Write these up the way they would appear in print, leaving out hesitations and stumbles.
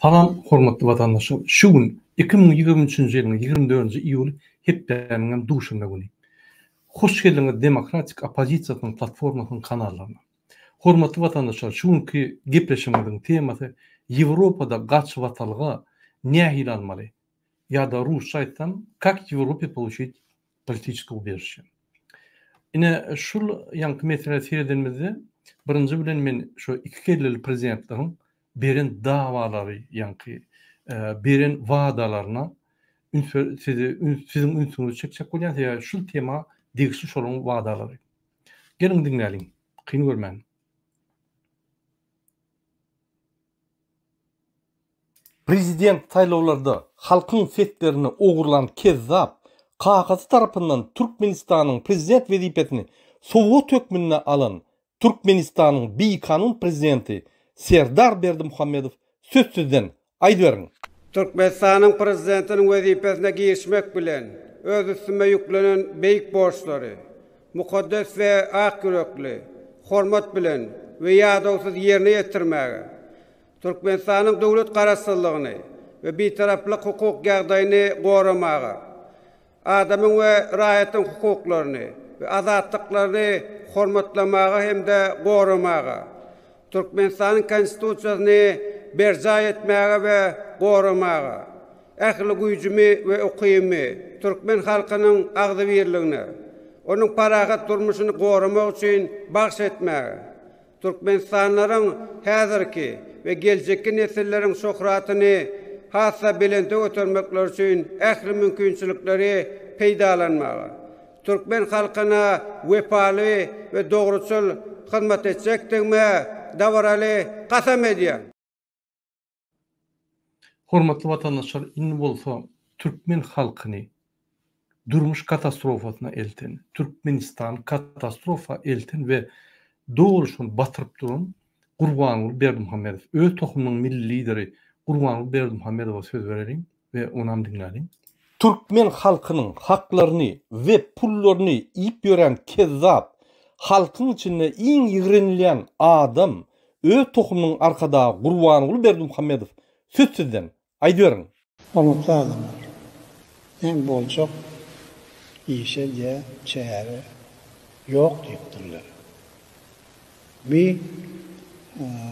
Salam hormatly watandaşlar şu gün 2023-nji ýylyň 24-nji iýuly hepdäniňem duşenbe güni. Hoş geldiňiz Demokratik oppozisiýasynyň platformasynyň kanallaryna. Hormatly watandaşlar şu günki gepleşigimiziň temasy Ýewropada gaçybatalga nähili almaly? Ýa-da rusça aýtsam Как в Европе получить politiçeskiý ubejişçe? Ine şul ýaňky meselä seredenimizde birinji bilen men şu iki kelleli prezidentleriň beren dawalary ýaňky beren wadalaryna üns sizi siziň ünsüňizi çekjek bolýan sebäbi şul tema degişli şolaryň wadalary. Geliň diňläliň kyn görmän. Prezident saýlawlarda halkyň seslerini ogurlan kezzap, kakasy tarapyndan Türkmenistanyň prezident wezipesini sowgat hökmünde alan Türkmenistanyň bikanun prezidenti Serdar Berdimuhamedow söz sizden, aýdyberiň! Türkmenistanyň Prezidentiniň wezipesine girişmek bilen, öz üstüme ýüklenen beýik borçlary mukaddes we ak ýürekli, hormat bilen we ýadawsyz ýerine ýetirmäge, Türkmenistanyň döwlet Garaşsyzlygyny we Bitaraplyk hukuk ýagdaýyny goramaga, adamyň we raýatyň hukuklaryny we azatlyklaryny hormatlamaga hem-de goramaga, Türkmenistanyň Konstitusiýasyny berjaý etmäge we goramaga, ähli güýjümi we ukybymy türkmen halkynyň agzybirligine, onuň parahat durmuşyny goramak üçin bagyş etmäge, Türkmenistanlylaryň häzirki we geljekki nesilleriň şöhratyny has-da belente götermekleri üçin ähli mümkinçilikleri peýdalanmaga, türkmen halkyna wepaly we dogruçyl hyzmat etjekdigime dabaraly kasam edýän. Hormatly watandaşlar indi bolsa türkmen halkyny durmuş katastrofasyna elten, Türkmenistany katastrofa elten we doly şony batyryp duran Gurbanguly Berdimuhamedow, öz tohumynyň milli lideri Gurbanguly Berdimuhamedowa söz bereliň we onam diňläliň. Türkmen halkynyň haklaryny we pullaryny iýip ýören kezzap, halkyň içinde iň ýigrenilýän adam Öz tohumynyň arkadagy Gurbanguly Berdimuhamedow söz sizden, aýdyberiň. Hormatly adamlar! Näme boljak işe diýä çäre ýok diýipdirler. Bi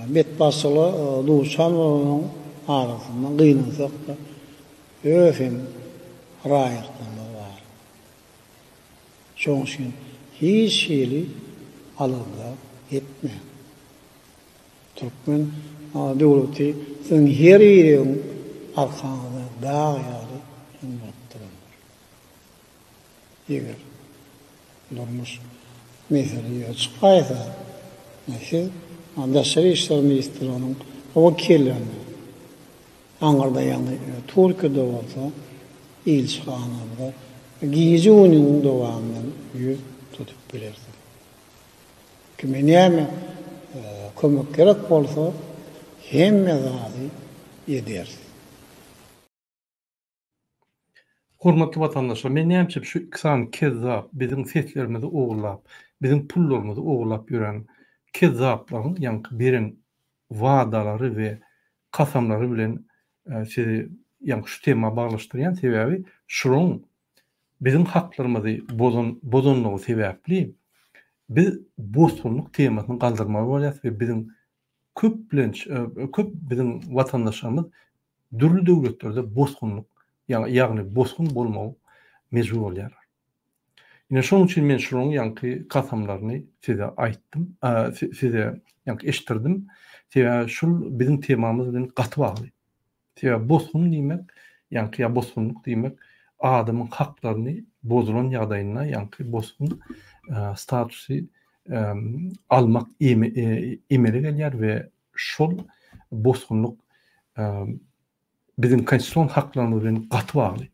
betbagtçylyga duçar bolanyň arasynda gynansak-da öz hem raýatlarymyz bar. Şonuň üçin hiç hili alada etmäň. Türkmen döwleti siziň her biriňiziň arkaňyzda dag ýaly hem bolup durandyr. Eger durmuş mesele ýüze çykaýsa, siz Daşary işler ministrliginiň wekillerine Aňyrda ýagny Türkiýede bolsa ilçihanamyza gije-gündiziň dowamynda ýüz tutup bilersiňiz. Kime näme kömek gerek bolsa hemme zady ederis. Hormatly watandaşlar men näme üçin şu iki sany kezzap biziň seslerimizi ogurlap biziň pullarymyzy ogurlap ýören kezzaplaryň ýaňky beren wadalary we kasamlary bilen sizi ýaňky şu tema baglaşdyrýan sebäbi şularyň biziň haklarymyzy bozan bozanlygy sebäpli biz bosgunlyk temasyny galdyrmaly bolýas we biziň köplenç köp biziň watandaşlarymyz dürli döwletlerde bosgunlyk, ýagny bosgun bolmagy mejbur bolýarlar. Ine şonuň üçin men şularyň ýaňky kasamlaryny size aýtdym, size ýaňky eşitdirdim. Sebäbi şul biziň temamyz bilen gaty bagly. Sebäbi bosgun diýmek, ýaňky ýa bosgunlyk diýmek adamyň haklaryny bozulan ýagdaýynda ýaňky bosgun statusy almak emele gelýär we şol bosgunlyk biziň konstitusion haklarymyz bilen gaty bagly.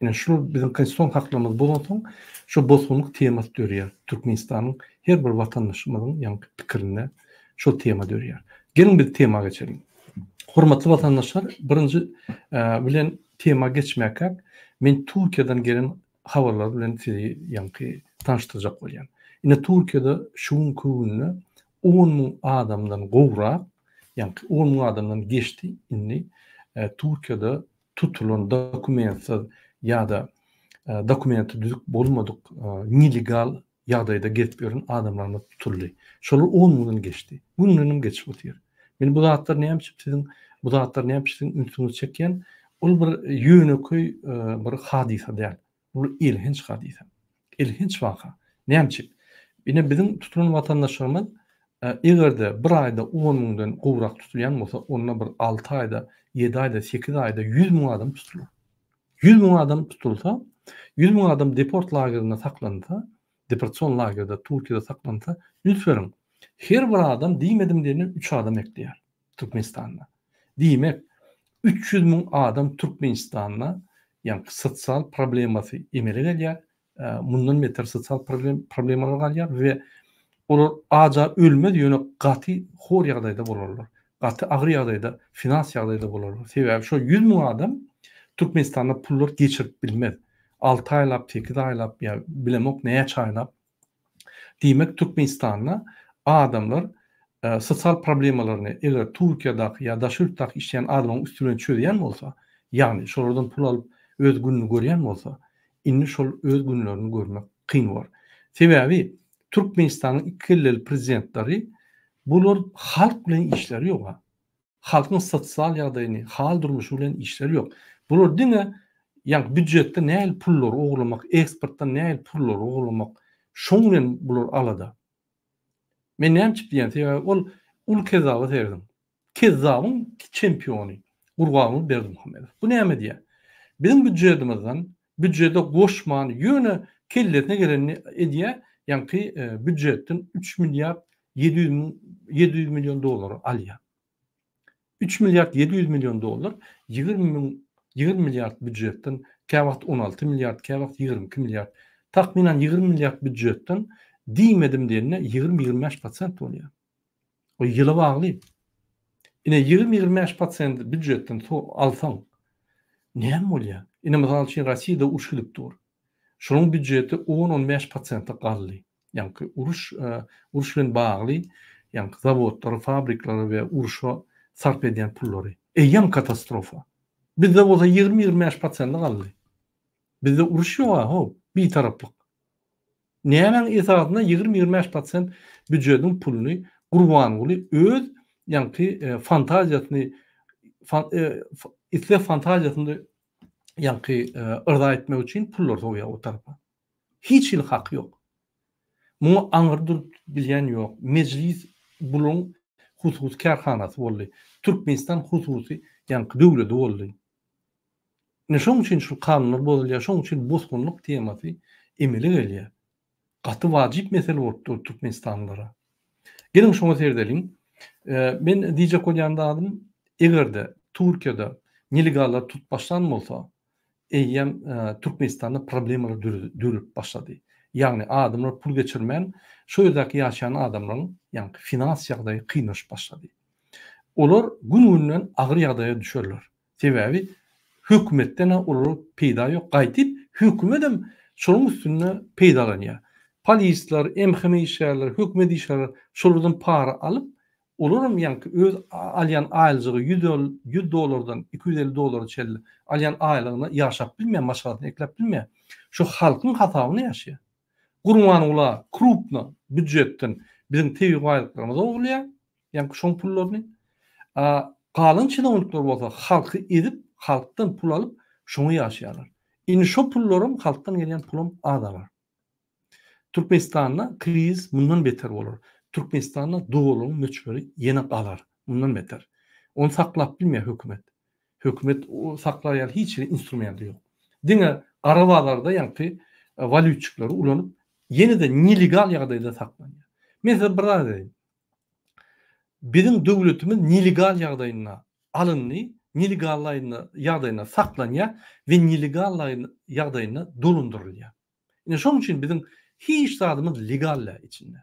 Ine şul biziň konstitusion haklarymyz bolansoň, şu bosgunlyk temasy dörýär. Türkmenistanyň her bir watandaşymyzyň ýaňky pikirinde şol tema dörýär. Geliň biz tema geçeliň. Hormatly watandaşlar, birinji bilen tema geçmäkäk, men Türkiýeden gelen habarlar bilen sizi ýaňky tanyşdyrjak bolýan. Ine Türkiýede şu günki günde 10 müň adamdan gowrak. Ýaňky 10 müň adamdan geçdi indi Türkiýede tutulan dokumentsiz ýa-da dokumenti düzük bolmadyk nelegal ýagdaýda gezip ýören adamlarymyz tutuldy. Şolar on müňden geçdi. Gündenem geçip otyr. Men bu zatlar näme üçin siziň bu zatlar näme üçin siziň ünsüňizi çekýän? Ol bir ýönekeý bir hadysa däl. Bu elhenç hadysa. Elhenç waka. Näme üçin? Ine biziň tutulan watandaşlarymyz eger-de bir aýda on müňden gowrak tutulýan bolsa, onda bir alty aýda, ýedi aýda, sekiz aýda 100 müň adam tutular. 100 müň adam tutulsa, 100 müň adam deport lagerinde saklansa, deportasion lagerde Türkiýede saklansa, üns beriň, her bir adam diýmedim diýende üç adam ekleýär Türkmenistanda. Diýmek, 300 müň adam Türkmenistanda ýaňky sosial problemasy emele gelýär, mundan beter sosial problemalar galýar we olar aja ölmez ýöne gaty hor ýagdaýda bolarlar. Gaty agyr ýagdaýda, finans ýagdaýda bolarlar. Sebäbi şo 100 müň adam Türkmenistanda pullar geçirip bilmez. 6 aýlap, 8 aýlap ýa bilemok näçe aýlap. Diýmek Türkmenistanda adamlar sosial problemalaryny eger Türkiýedaki ýa daşary ýurtdaky işleýän adamyň üsti bilen çözýän bolsa, ýagny şolardan pul alyp öz gününi görýän bolsa, indi şol öz günlerini görmek kyn bor. Sebäbi Türkmenistanyň iki kelleli prezidentleri bular halk bilen işleri ýoga. Halkyň sosial ýagdaýyny, hal durmuşy bilen işleri ýok. Bular diňe ýaňky býujetde nähili pullary ogurlamak, eksportdan nähili pullary ogurlamak, şoň bilen bular alada. Men näme üçin diýýän, sebäbi ol uly kezzaba serediň. Kezzabyň çempiony Gurbanguly Berdimuhamedow. Bu näme diýýär? Biziň býujetimizden býujete goşman ýöne kellesine gelenini edýär, ýaňky býujetden 3 milliard 700 müň 700 million dollary alýar. 3 milliard 700 million dollar 20 müň 20 milliard býujetden käwagt 16 milliard, käwagt 22 milliard, takmynan 20 milliard býujetden diýmedim diýende 20-25 prosent bolýar. O ýyla bagly. Ine 20-25 prosent býujetden alsaň näme bolýar? Ine mysal üçin Rossiýada uruş gidip dur. Şonuň býujeti 10-15 prosente galdy. Ýaňky uruş uruş bilen bagly ýaňky zawodlary, fabrikleri we uruşa sarp edýän pullary. Eýýäm katastrofa. Bizde bolsa 20-25 prosente galdy. Bizde uruş ýok-a, how, bitaraplyk. Nämäň esasynda 20-25 prosent býujetiň puluny Gurbanguly öz ýaňky fantaziýasyny isleg fantaziýasyny ýaňky yrza etmek üçin pullar sowýar o tarapa. Hiç hili haky ýok. Muňa aňyr durup bilýän ýok. Mejlis bularyň hususy kärhanasy boldy. Türkmenistan hususy ýaňky döwledi boldy. Ine şoň üçin şu kanunlar bozulýar, şoň üçin bosgunlyk temasy emele gelýär. Gaty wajyp mesele bolup dur türkmenistanlylara. Geliň şoňa seredeliň. Men diýjek bolýan zadym, eger-de Türkiýede nelegallar tutup başlan bolsa, eýýäm Türkmenistanda problemalar dörelip başlady. Ýagny adamlar pul geçirmän, şo ýerdäki ýaşaýan adamlaryň ýaňky finans ýagdaýy kynlaşyp başlady. Olar gün-günden agyr ýagdaýa düşerler. Sebäbi hökümetden-ä olara peýda ýok. Gaýtyp hökümetem şonuň üstünde peýdalanýar. Polisler, MHM işgärleri, hökümet işgärleri şolardan para alyp, olaram ýaňky öz alýan aýlyjygy 100 dollardan 250 dollara çenli alýan aýlygyna ýaşap bilmeýär, maşgalasyny ekläp bilmeýär. Şu halkyň hasabyna ýaşaýar. Gurbanguly krupno býujetden biziň tebigy baýlyklarymyzy ogurlaýar. Ýaňky şoň pullaryny. A galan çinownikler bolsa halky ezip, halkdan pul alyp, şoňa ýaşaýarlar. Indi şo pullaram, halkdan gelýän pulam azalar. Türkmenistanda krizis mundan beter bolar. Türkmenistanda dollaryň möçberi ýene galar, mundan beter. Ony saklap bilmeýär hökümet. Hökümet saklar ýaly hiç hili instrumenti ýok. Diňe gara bazarda ýaňky walýutçikleri ulanyp, ýene-de nelegal ýagdaýda saklanýar. Men size bir zat aýdaýyn. Biziň döwletimiz nelegal ýagdaýynda alyndy, nelegal ýagdaýynda saklanýar we nelegal ýagdaýynda dolandyrylýar. Ine şonuň üçin biziň hiç zadymyz legal däl içinde.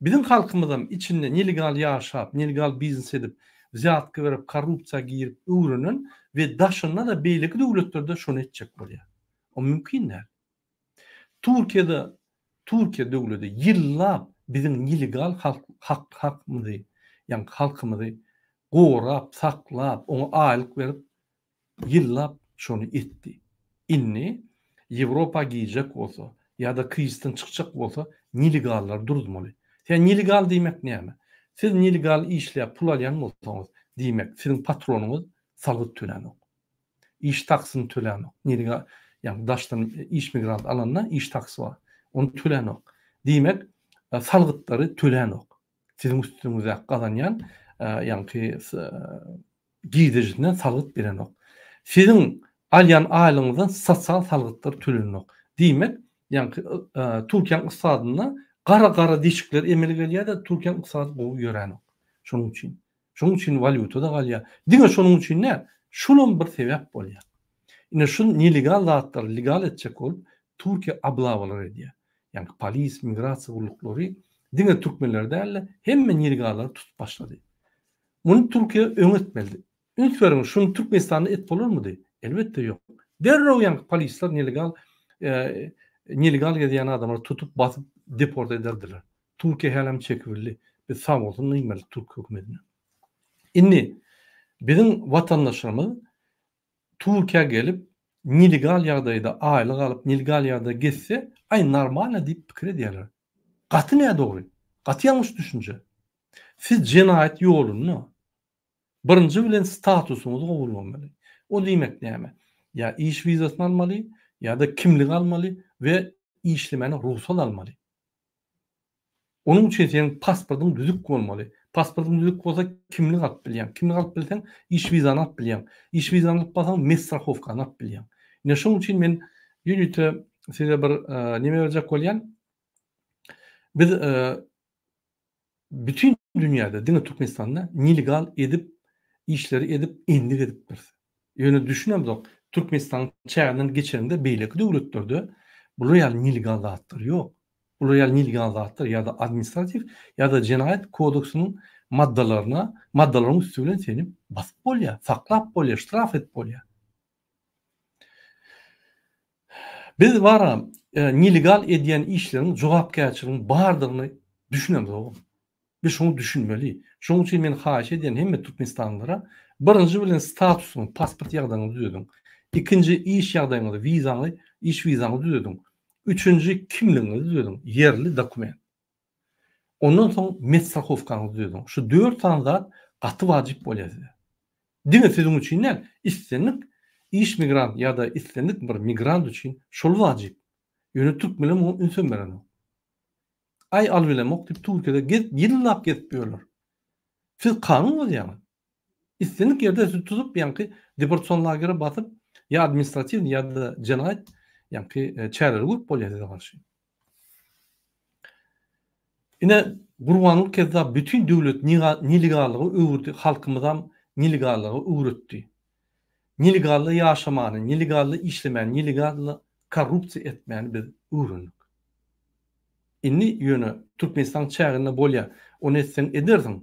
Biziň halkymyzam içinde nelegal ýaşap, nelegal biznes edip, wzýatka berip, korrupsiýa girip öwrenen we daşynda-da beýleki döwletlerde şony etjek bolýar. O mümkin däl. Türkiýede Türkiýe döwledi ýyllap biziň nelegal halk hak hakymyzy, ýagny halkymyzy. Gorap, saklap, oňa aýlyk berip, ýyllap şony etdi. Indi Ýewropa girjek bolsa ýa-da krizisden çykjak bolsa nelegallary duruzmaly. Sen nelegal diýmek näme? Siz nelegal işläp pul alýan bolsaňyz, diýmek siziň patronyňyz salgyt tölänok. Iş taksyny tölänok. Nelegal, ýagny daşdan iş migrant alanda iş taksy bar. Ony tölänok. Diýmek salgytlary tölänok. Siziň üstüňizdäki gazanýan ýaňky girdejisinden salgyt berenok. Siziň alýan aýlygyňyzdan sosial salgytlar tölenenok. Diýmek, ýaňky Türkiýäniň ykdysadynda gara-gara deşikler emele gelýär-de, Türkiýäniň ykdysady gowy ýöränok. Şonuň üçin. Şonuň üçin walýuta-da galýar. Diňe şonuň üçin däl, şulam bir sebäp bolýar. Ine şu nelegal zatlary legal etjek bolup, Türkiýe oblawalar edýär. Ýagny polis, migrasiýa gulluklary diňe türkmenleri däl-de, hemme nelegallary tutup başlady. Muny Türkiýe öň etmelidi. Üns beriň, şuny Türkmenistanda et bolarmydy? Elbetde ýok. Derrew ýaňky polisler nelegal nelegal gezýän adamlary tutup, basyp deport ederdiler. Türkiýe hälem çekibildi. Biz sag bolsun diýmeli türk hökümetine. Indi biziň watandaşlarymyz Türkiýä gelip nelegal ýagdaýda aýlyk alyp, nelegal ýagdaýda gezse, aý normalno diýip pikir edýärler. Gaty nädogry. Gaty ýalňyş düşünje. Siz jenaýat ýolunda birinji bilen statusyňyzy gowulamaly. O diýmek näme? Ýa iş wizasyny almaly, ýa-da kimlik almaly we işlemäne rugsat almaly. Onuň üçin seniň pasportyň düzük bolmaly. Pasportyň düzük bolsa kimlik alyp bilýäň. Kimlik alyp bilseň iş wizany alyp bilýäň. Iş wizany alyp barsaň medstrahowkany alyp bilýäň. Ine şonuň üçin men ýörite size bir neme berjek bolýan. Biz bütin dünýäde diňe Türkmenistanda nelegal edip işleri edip endik edipdiris. Ýöne düşünemzok Türkmenistanyň çäginden geçeniňde beýleki döwletlerde bular ýaly nelegal zatlar ýok. Bular ýaly nelegal zatlar ýa-da administratiw ýa-da jenaýat kodeksynyň maddalaryna maddalaryň üsti bilen seni basyp bolýar, saklap bolýar, ştraf edip bolýar. Biz bara nelegal edýän işleriň jogapkärçiligiň bardygyny düşünemzogam. Biz şoňa düşünmeli. Şonuň üçin men haýyş edýän hemme türkmenistanlylara birinji bilen statusyňyzy, pasport ýagdaýyňyzy düzediň. Ikinji iş ýagdaýyňyzy, wizaňy, iş wizaňyzy düzediň. Üçünji kimligiňizi düzediň, ýerli dokument. Ondan soň medstrahowkaňyzy düzediň. Şu dört sany zat gaty wajyp bolýar size. Diňe siziň üçin däl, islendik iş migrant ýa-da islendik bir migrant üçin şol wajyp. Ýöne türkmenler muňa ünsem berenok. Aý alybilemok diýip Türkiýede gezip ýyllap gezip ýörler. Siz kanun bozýaňyz. Islendik ýerde sizi tutup ýaňky deportasion lagere basyp ýa administratiw ýa-da jenaýat ýaňky çäreleri görüp bolýar size garşy. Ine Gurbanguly kezzap bütin döwlet nelegallyga öwürdi halkymyzam nelegallyga öwretdi. Nelegally ýaşamany, nelegally işlemäni, nelegally korrupsiýa etmäni biz öwrendik. Indi ýöne Türkmenistanyň çäginde bolýa, ony etseň edersiň,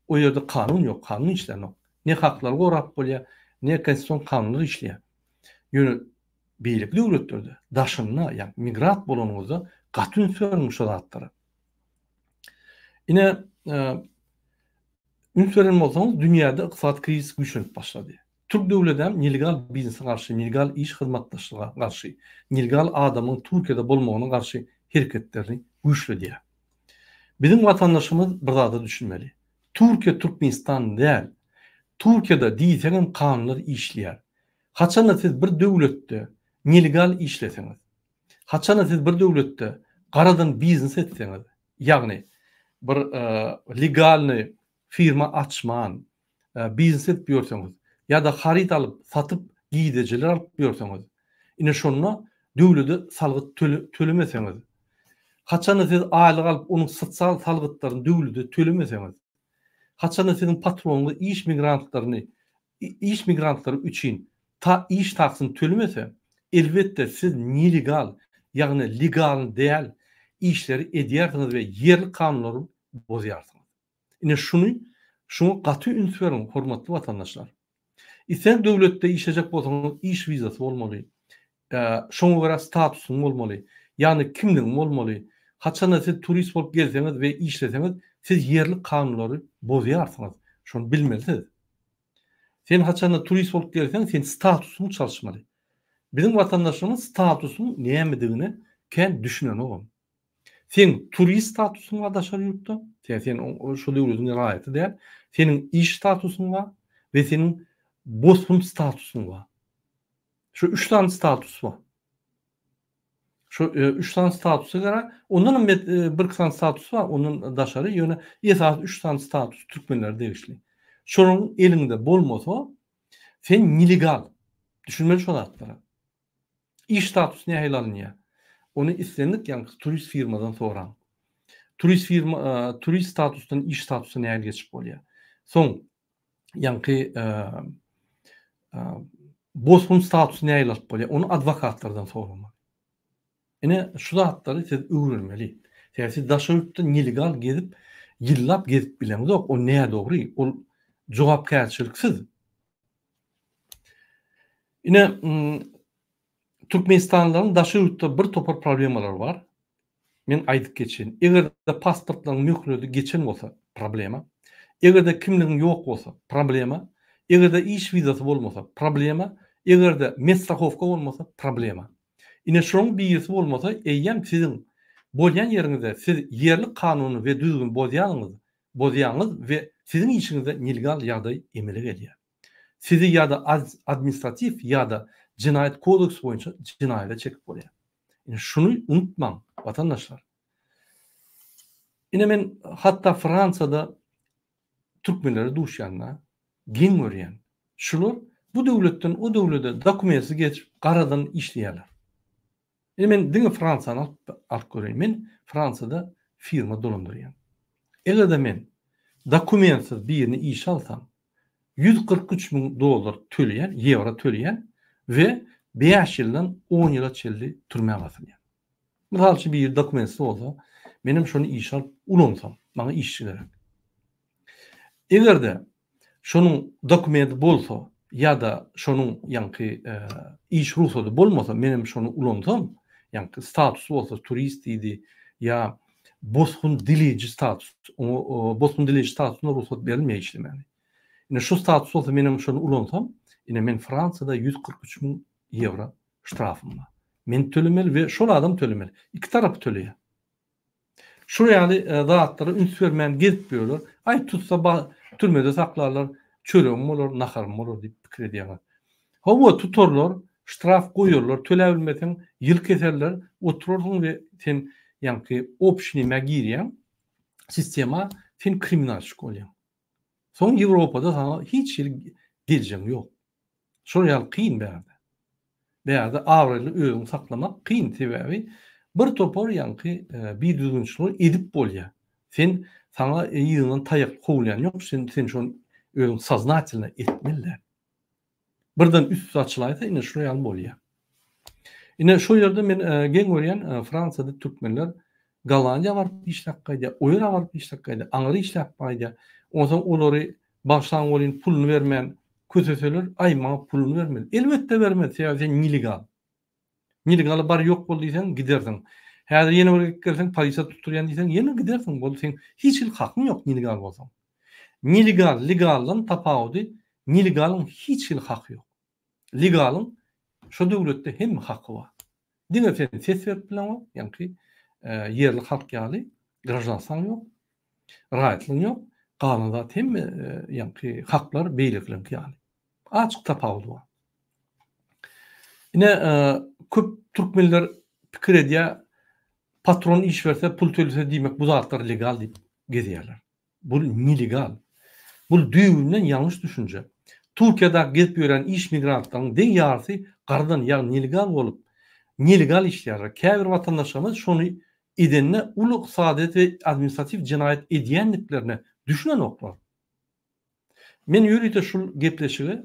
o ýerde kanun ýok, kanun işlänok. Ne haklary gorap bolýa, ne konstitusion kanunlar işleýär. Ýöne beýleki döwletlerde daşynda ýa migrat bolanyňyzda gaty üns beriň şu zatlara. Ine üns beren bolsaňyz dünýäde ykdysady krizis güýçlenip başlady. Türk döwledem nelegal biznese garşy, nelegal iş hyzmatdaşlyga garşy, nelegal adamyň Türkiýede bolmagyna garşy hereketlerini güýçledýär. Biziň watandaşymyz bir zada düşünmeli. Türkiýe Türkmenistan däl. Türkiýede diýseňem kanunlar işleýär. Haçanda siz bir döwletde nelegal işleseňiz, haçanda siz bir döwletde garadan biznes etseňiz, ýagny bir legalnyý firma açman biznes edip ýörseňiz ýa-da haryt alyp satyp girdejiler alyp ýörseňiz, ine şonda döwlede salgyt tölemeseňiz, haçanda siz aýlyk alyp onuň sosial salgytlaryny döwlede tölemeseňiz, haçanda siziň patronyňyz iş migrantlaryny iş migrantlary üçin ta iş taksyny tölemese, elbetde siz nelegal, ýagny legalny däl işleri edýärsiňiz we ýerli kanunlary bozýarsyňyz. Ine şuny şuňa gaty üns beriň hormatly watandaşlar. Islendik döwletde işlejek bolsaňyz iş wizasy bolmaly. Şoňa görä statusyň bolmaly. Ýagny kimligiň bolmaly. Haçanda siz turist bolup gelseňiz we işleseňiz siz ýerli kanunlary bozýarsyňyz. Şony bilmelisiz. Sen haçanda turist bolup gelseň, sen statusyňy çalyşmaly. Biziň watandaşlarymyz statusyň nämedigine kän düşünenogam. Seň turist statusyň bar daşary ýurtda, sen sen şo döwletiň raýaty däl, seniň iş statusyň bar we seniň bosgun statusyň bar. Şu üç sany status bar. Şu üç sany statusa görä, ondan hem bir iki sany status bar, ondan daşary, ýöne esasy üç sany status türkmenlere degişli. Şolaryň eliňde bolmasa, sen nelegal. Düşünmeli şo zatlara. Iş statusy nähili alynýar? Ony islendik ýaňky turist firmadan soraň. Turist firma, turist statusdan iş statusyna nähili geçip bolýar? Soň ýaňky bosgun statusy nähili alyp bolýar? Ony adwokatlardan soramaly. Ine, şu zatlary siz öwrenmeli. Sebäbi siz daşary ýurtda nelegal gezip, ýyllap gezip bileňzok. O nädogry, ol jogapkärçiliksiz. Ine, türkmenistanlylaryň daşary ýurtda bir topar problemalary bar. Men aýdyp geçeýin. Eger-de pasportlaryň möhleti geçen bolsa, problema. Eger-de kimligiň ýok bolsa, problema. Eger-de iş wizasy bolmasa, problema. Eger-de medstrahowka bolmasa, problema. Ine şolaryň birisi bolmasa, eýýäm siziň bolýan ýeriňizde siz ýerli kanuny we düzgüni bozýanyňyz, bozýaňyz we siziň işiňizde nelegal ýagdaý emele gelýär. Sizi ýa-da administratiw ýa-da jenaýat kodeksi boýunça jenaýata çekip bolýar. Ine şuny unutmaň, watandaşlar. Ine men hatda Fransiýada türkmenlere duşýanda geň görýän. Şular bu döwletden o döwlede dokumentsiz geçip garadan işleýärler. Ine men diňe Fransiýany alyp alyp göreýin. Men Fransiýada firma dolandyrýan. Eger-de men dokumentsiz birini işe alsam, 143 müň dollar töleýän, ýewro töleýän we 5 ýyldan 10 ýyla çenli türmä basylýan. Mysal üçin biri dokumentsiz bolsa, menem şony işe alyp ulansam, maňa işçi gerek. Eger-de şonuň dokumenti bolsa ýa-da şonuň ýaňky iş rugsady bolmasa, menem şony ulansam, ýaňky statusy bolsa turist diýdi ýa bosgun dileýji status, oňa bosgun dileýji statusyna rugsat berilmeýär işlemäge. Ine şu status bolsa menem şony ulansam, ine men Fransiýada 143 müň ýewro ştrafym bar. Men tölemeli we şol adam tölemeli. Iki tarapy töleýär. Şul ýaly zatlara üns bermän gezip ýörler. Aý tutsa ba türmede saklarlar, çöregim bolar, naharym bolar diýip pikir edýärler. Hawa tutarlar, ştraf goýarlar, töläbilmeseň ýyl keserler, oturarsyň we sen ýaňky obşi nämä girýäň, sistema, sen kriminalşik bolýaň. Soň Ýewropada saňa hiç hili geljegiň ýok. Şol ýaly kyn bärde. Bärde abraýly özüňi saklamak kyn sebäbi bir topar ýaňky bidüzgünçiligi edip bolýar. Sen saňa yzyňdan taýak kowulýan ýok sen sen şony özüň soznatelno etmeli däl. Birden üsti açylaýsa ine şular ýaly bolýar. Ine şo ýerde men geň görýän Fransiýada türkmenler Gollandiýa baryp işläp gaýdýar, o ýere baryp işläp gaýdýar, aňyra işläp gaýdýar. Onsoň olary bagyşlaň welin puluny bermän köseseler, aý maňa puluny bermedi. Elbetde bermez, sebäbi sen nelegal. Nelegala bar ýok bol diýseň gidersiň. Häzir ýene bir gezek gelseň polisiýa tutdurýan diýseň ýene gidersiň. Boldy seň hiç hili hakyň ýok nelegal bolsaň. Nelegal legaldan tapawudy nelegalyň hiç hili haky ýok. Legalyň şo döwletde hemme haky bar. Diňe sen ses berip bileňok, ýaňky ýerli halk ýaly graždanstwaň ýok, raýatlygyň ýok, galan zat hemme ýaňky haklar beýlekileriňki ýaly. Azjyk tapawudy bar. Ine, köp türkmenler pikir edýär, patron iş berse, pul tölese diýmek bu zatlar legal diýip gezýärler. Bul nelegal. Bul düýbünden ýalňyş düşünje. Türkiýedäki gezip ýören iş migrantlaryň deň ýarysy gardan ýagny nelegal bolup, nelegal işleýärler. Käbir watandaşlarymyz şony edende uly ykdysadyýet we administratiw jenaýat edýändiklerine düşünenoklar. Men ýörite şul gepleşige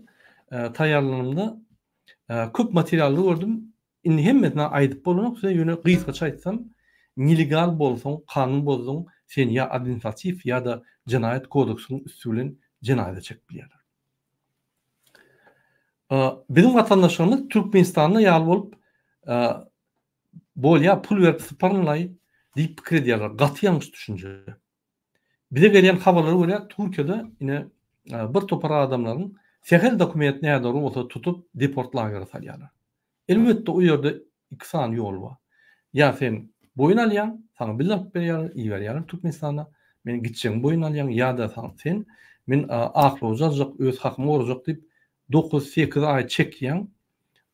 taýýarlanymda köp materially gördüm. Indi hemmesini aýdyp bolanok size ýöne gysgaça aýtsam, nelegal bolsaň, kanun bozduň, seni ýa administratiw ýa-da jenaýat kodeksiniň üsti bilen jenaýata çekip bilýärler. Biziň watandaşlarymyz Türkmenistanda ýaly bolup bolýa pul berip syparynlaý diýip pikir edýärler. Gaty ýalňyş düşünje. Bize gelýän habarlara görä Türkiýede ine bir topar adamlaryň Sähel dokument nädogry bolsa tutup deport lagere salýarlar. Elbetde o ýerde iki sany ýol bar. Ýa sen boýun alýaň, saňa bill alyp berýärler, iberýärler Türkmenistana, men gitjegiňi boýun alýaň ýa-da sen men aklawjy aljak, öz hakymy gorajak diýip dokuz, sekiz aý çekýäň,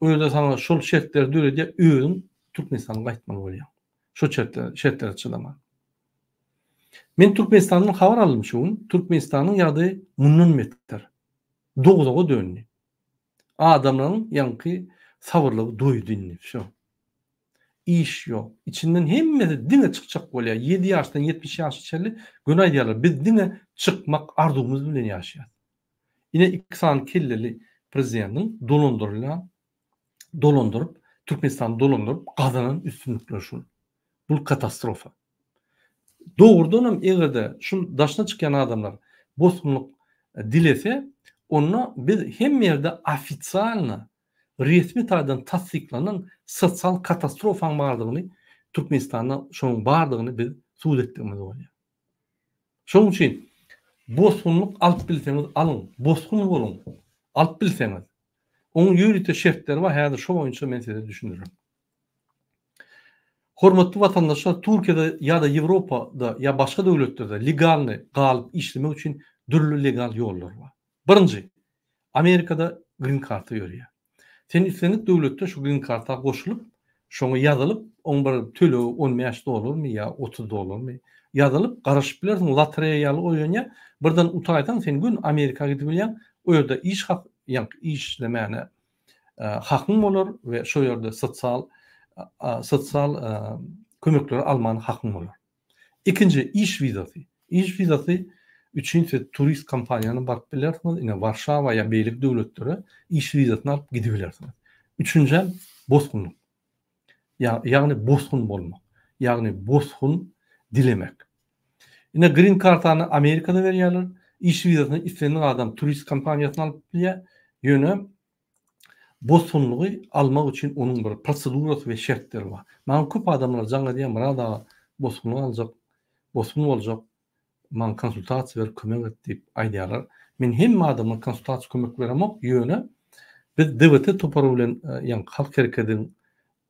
o ýerde saňa şol şertleri döredýär, özüň Türkmenistana gaýtmaly bolýaň. Şo şertlere çydaman. Men Türkmenistandan habar aldym şu gün, Türkmenistanyň ýagdaýy mundan beter. Dowzaha döndi. Adamlaryň ýaňky sabyrlygy doýdy indi, wsýo. Iş ýok. Içinden hemmesi diňe çykjak bolýar. Ýedi ýaşdan 70 ýaşa çenli göni aýdýarlar, biz diňe çykmak arzuwymyz bilen ýaşaýas. Ine iki sany kelleli prezidentiň dolandyrylýan dolandyryp, Türkmenistany dolandyryp gazanan üstünlikleri şul. Bul katastrofa. Dogrudanam eger-de şul daşyna çykýan adamlar bosgunlyk dilese, onda biz hemme ýerde ofisialno, resmi taýdan tassyklanan sosial katastrofaň bardygyny, Türkmenistanda şonuň bardygyny biz subut etdigimiz bolýar. Şonuň üçin bosgunlyk alyp bilseňiz alyň, bosgun boluň, alyp bilseňiz. Onuň ýörite şertleri bar, häzir şo boýunça men size düşündirerin. Hormatly watandaşlar Türkiýede ýa-da Ýewropada ýa başga döwletlerde legalny galyp işlemek üçin dürli legal ýollar bar. Birinji, Amerikada green karta ýörýär. Sen islendik döwletde şu green karta goşulyp, şoňa ýazylyp, oň bir tölegi 15 dollarmy ýa 30 dollarmy, ýazylyp garaşyp bilersiň, lotereýa ýaly oýanýar, birden utaýsaň sen göni Amerika gidip bilýäň, o ýerde iş hak, ýaňky işlemäne hakyň bolar we şo ýerde sosial sosial kömekleri almana hakyň bolar. Ikinji iş wizasy. Iş wizasy üçin siz turist kompaniýana baryp bilersiňiz, ine Warşawa ýa beýleki döwletlere iş wizasyny alyp gidibilersiňiz. Üçünjem bosgunlyk. Ýagny bosgun bolmak. Ýagny bosgun dilemek. Ine green kartany Amerikada berýärler. Iş wizasyny islendik adam turist kompaniýasyna alyp bilýär. Ýöne bosgunlygy almak üçin onuň bir prosedurasy we şertleri bar. Maňa köp adamlar jaň edýär, Myrat aga bosgunlyk aljak, bosgun boljak, maňa konsultasiýa ber, kömek et diýip aýdýarlar. Men hemme adama konsultasiýa kömek beremok, ýöne biz DWT topary bilen, ýagny Halk herekediň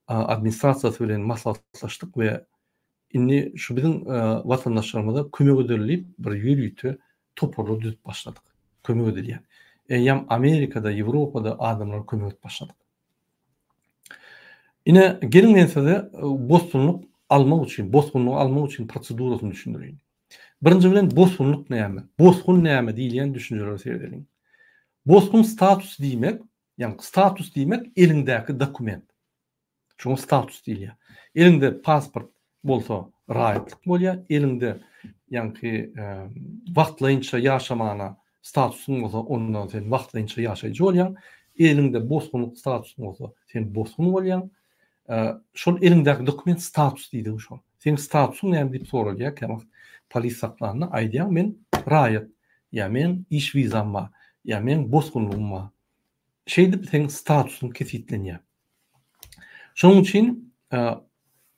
administrasiýasy bilen maslahatlaşdyk we indi şu biziň watandaşlarymyza kömek edeli diýip bir ýörite toparlar düzüp başladyk. Kömek edilýän. Eýýäm Amerikada, Ýewropada adamlara kömek edip başladyk. Ine, geliň men size bosgunlyk almak üçin, bosgunlygy almak üçin prosedurasyny düşündireýin. Birinji bilen bosgunlyk näme? Bosgun näme diýilýän düşünjelere seredeliň. Bosgun statusy diýmek, Ýagny status diýmek eliňdäki dokument. Şoňa status diýilýär. Eliňde pasport bolsa raýatlyk bolýar, eliňde ýaňky wagtlaýynça ýaşamana statusyň bolsa onda sen wagtlaýynça ýaşaýjy bolýaň. Eliňde bosgunlyk statusyň bolsa sen bosgun bolýaň. Şol eliňdäki dokument status diýdigi şol. Seň statusyň näme diýip soralýar käwagt polis saklanda aýdýaň men raýat ýa meň iş wizam bar ýa meň bosgunlygym bar. Şeýdip seň statusyň kesgitlenýär. Şonuň üçin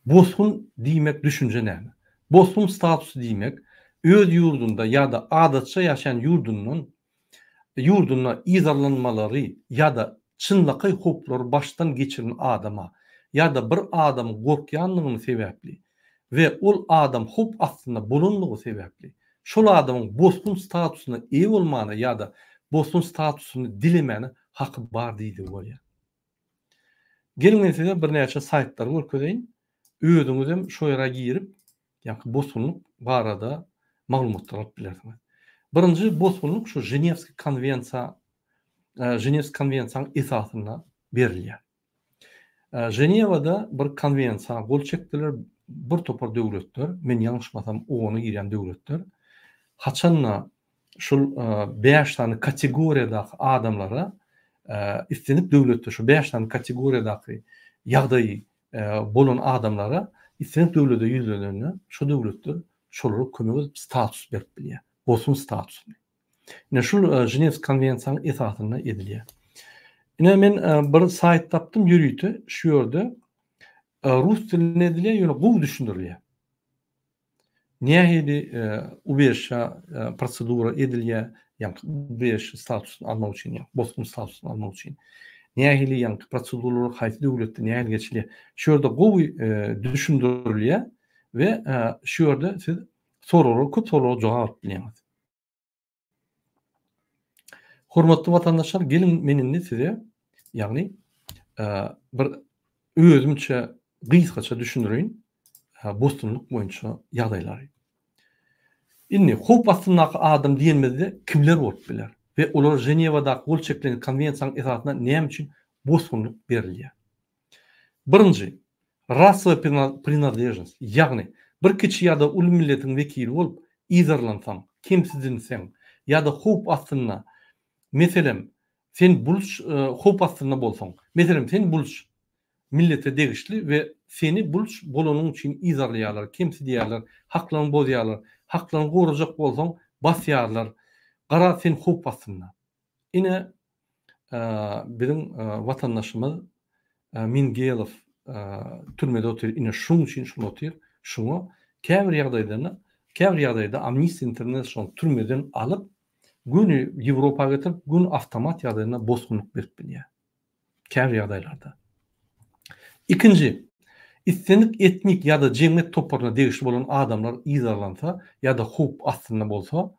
bosgun diýmek düşünje näme? Bosgun statusy diýmek öz ýurdunda ýa-da adatça ýaşaýan ýurdundan ýurdunda yzarlanmalary ýa-da çynlakaý howplary başdan geçiren adama ýa-da bir adamyň gorkýanlygyny sebäpli we ol adam howp astynda bolanlygy sebäpli şol adamyň bosgun statusyna eýe bolmana ýa-da bosgun statusyny dilemäne haky bar diýdigi bolýar. Geliň men size birnäçe saýtlary görkezeýin. Özüňizem şo ýere girip, ýaňky bosgunlyk barada maglumatlar alyp bilersiňiz. Birinji bosgunlyk şu Ženewskiý konwensiýa, Ženewskiý konwensiýanyň esasynda berilýär. Ženewada bir konwensiýa gol çekdiler bir topar döwletler, men ýalňyşmasam OON-a girýän döwletler. Haçanda şul bäş sany kategoriýadaky adamlara islendik döwletde şu bäş sany kategoriýadaky ýagdaýy bolan adamlara islendik döwlete ýüzlenende şo döwletler şolara kömek edip status berip bilýär. Bosgun statusyny. Ine şul Ženewski konwensiýanyň esasynda edilýär. Ine men bir saýt tapdym ýörite şu ýerde rus dilinde edilýär ýöne gowy düşündirilýär. Nähili ubežşa prosedura edilýär? Ýaňky ubežişe statusyny almak üçin, ýa bosgun statusyny almak üçin nähili ýaňky proseduralar haýsy döwletde nähili geçilýär. Şu ýerde gowy düşündirilýär we şu ýerde siz soraglara köp soraglara jogap alyp bilýäňiz. Hormatly watandaşlar, geliň men indi size, ýagny bir özümçe gysgaça düşündireýin bosgunlyk boýunça ýagdaýlary. Indi howp astyndaky adam diýenimizde kimler bolup biler we olara Ženewadaky gol çekilen konwensiýanyň esasynda näme üçin bosgunlyk berilýär? Birinji, rasowy prinadležnost, ýagny bir kiçi ýa-da uly milletiň wekili bolup yzarlansaň, kemsidilseň ýa-da howp astynda, meselem, sen buluç howp astynda bolsaň, meselem, sen buluç millete degişli we seni buluç bolanyň üçin yzarlaýarlar, kemsidýärler, haklaryňy bozýarlar, haklaryňy gorajak bolsaň basýarlar, garaz sen howp astynda. Ine, biziň watandaşymyz Mingelow türmede otyr, ine şuň üçin şul otyr, şuňa käbir ýagdaýda käbir ýagdaýda Amnesty International türmeden alyp, göni Ýewropa getirip, göni awtomat ýagdaýynda bosgunlyk berip bilýär. Käbir ýagdaýlarda. Ikinji, islendik etnik ýa-da jemgyýet toparyna degişli bolan adamlar yzarlansa ýa-da howp astynda bolsa,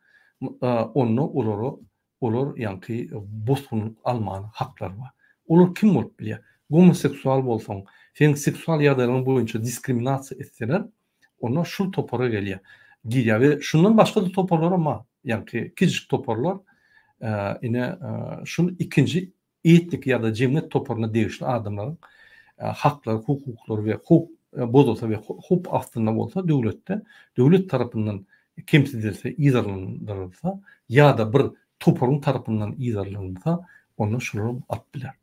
onda olara olar ýaňky bosgunlyk almana haklary bar. Olar kim bolup bilýär? Gomoseksual bolsaň, seniň seksual ýagdaýlaryň boýunça diskriminasiýa etseler, onda şul topara gelýär, girýär we şundan başga-da toparlaram bar, ýaňky kiçijik toparlar, ine şul ikinji etnik ýa-da jemgyýet toparyna degişli adamlaryň haklary, hukuklary we howp bozulsa we howp astynda bolsa döwletde, döwlet tarapyndan kemsidilse, yzarlandyrylsa ýa-da bir toparyň tarapyndan yzarlanylsa, onda şolaram alyp biler.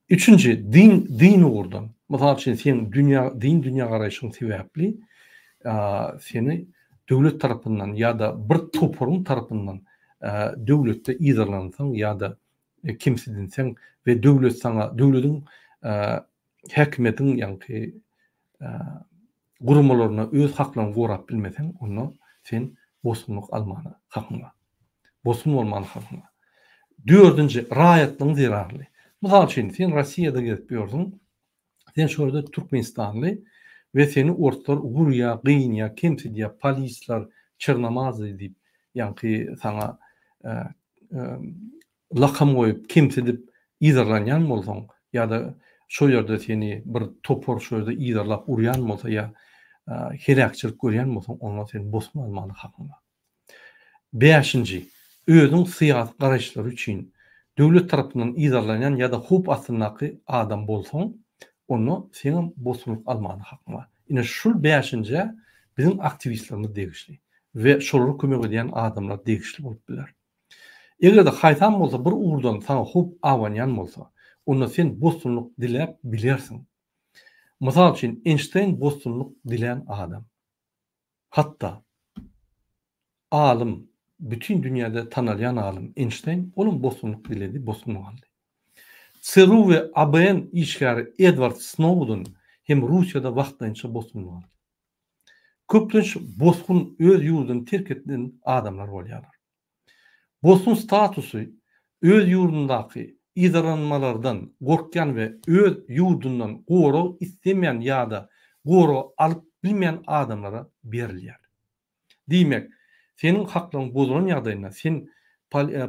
Üçünji, din, din ugurdan. Mysal üçin, seň dünýä, din dünýägaraýşyň sebäpli seni döwlet tarapyndan ýa-da bir toparyň tarapyndan döwletde yzarlansaň ýa-da kemsidilseň we döwlet saňa, döwlediň häkimiýetiň ýaňky guramalaryna öz haklaryňy gorap bilmeseň, onda sen bosgunlyk almana hakyň bar. Bosgun bolmana hakyň bar. Dördünji, raýatlygyň zerarly. Mysal üçin, sen Rossiýada gezip ýörsüň, Sen şo ýerde türkmenistanly we seni orslar urýar, gynýar, kemsidýär, polisler çernomazy diýip, ýaňky saňa lakam goýup, kemsidip yzarlanýan bolsaň ýa-da şo ýerde seni bir topar şo ýerde yzarlap urýan bolsa ýa heläkçilik görýän bolsaň, onda sen bosgun almana hakyň bar. Bäşinji, özüniň syýasy garaýyşlary üçin döwlet tarapyndan yzarlanýan ýa-da howp astyndaky adam bolsaň, onda seňem bosgunlyk almana hakyň bar. Ine şul bäşinjä biziň aktiwistlerimiz degişli we şolara kömek edýän adamlar degişli bolup biler. Eger-de haýsam bolsa bir ugurdan saňa howp abanýan bolsa, onda sen bosgunlyk diläp bilersiň. Mysal üçin, Eýnşteýn bosgunlyk dilän adam. Hatda, alym, bütin dünýäde tanalýan alym Eýnşteýn olam bosgunlyk diledi, bosgun galdy. CRU we ABN işgäri Edward Snowden hem Russiýada wagtlaýynça bosgun galdy. Köplenç bosgun öz ýurduny terk eden adamlar bolýarlar. Bosgun statusy öz ýurdundaky yzarlanmalardan gorkýan we öz ýurdundan gorag islemeýän ýa-da gorag alyp bilmeýän adamlara berilýär. Diýmek, seniň haklaryň bozulan ýagdaýynda sen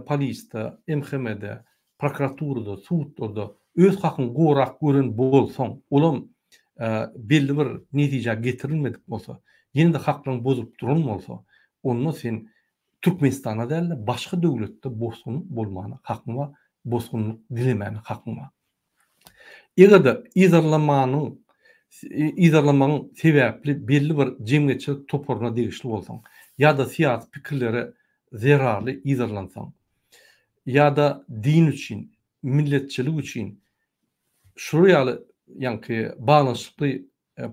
polisde, MHM-de, prokuraturada, sudlarda öz hakyňy gorap gören bolsaň, olam belli bir netijä getirilmedik bolsa, ýene-de haklaryň bozulyp duran bolsa, onda sen Türkmenistanda däl-de, başga döwletde bosgun bolmana hakyň bar, bosgunlyk dilemäne hakyň bar. Eger-de yzarlamanyň yzarlamagyň sebäpli belli bir jemgyýetçilik toparyna degişli bolsaň ýa-da syýasy pikirlere zerarly yzarlansaň ýa-da din üçin, milletçilik üçin şular ýaly ýaňky baglanyşykly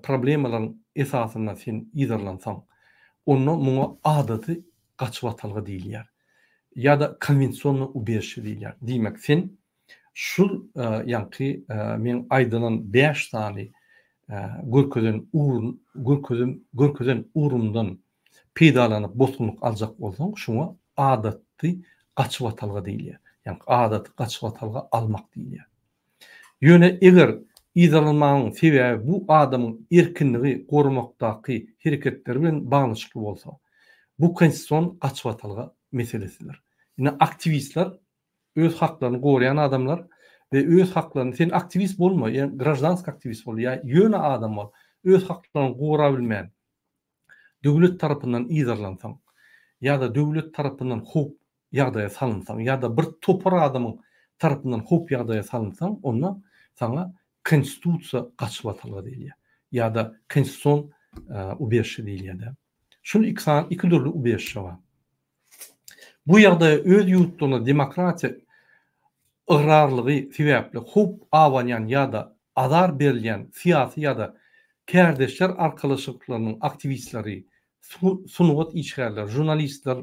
problemalaryň esasynda sen yzarlansaň, onda muňa adaty gaçybatalga diýilýär. Ýa-da konwensionnyý ubežişe diýilýär. Diýmek, sen şul ýaňky meň aýdylan bäş sany görkezen ugrun görkezen görkezen ugrumdan peýdalanyp bosgunlyk aljak bolsaň, şuňa adatda. Adaty gaçybatalga diýilýär. Ýagny adaty gaçybatalga almak diýilýär. Ýöne eger yzarlanmagyň sebäbi bu adamyň erkinligi goramakdaky hereketleri bilen baglanyşykly bolsa, bu konstitusion gaçybatalga meselesidir. Ine aktiwistler öz haklaryny goraýan adamlar we öz haklaryny sen aktiwist bolma, ýa graždanski aktiwist bol, ýa ýöne adam bol, öz haklaryňy gorabilmän döwlet tarapyndan yzarlansaň ýa-da döwlet tarapyndan howp ýagdaýa salynsaň ýa-da bir topar adamyň tarapyndan howp ýagdaýa salynsaň, onda saňa konstitusiýa gaçybatalga diýilýär ýa-da konstitusion ubežişe diýilýär-de. Şul iki sany iki dürli ubežişe bar. Bu ýagdaýa öz ýurtlarynda demokratiýa ygrarlygy sebäpli howp abanýan ýa-da azar berilýän syýasy ýa-da kärdeşler arkalaşyklarynyň aktiwistleri, sungat işgärleri, žurnalistler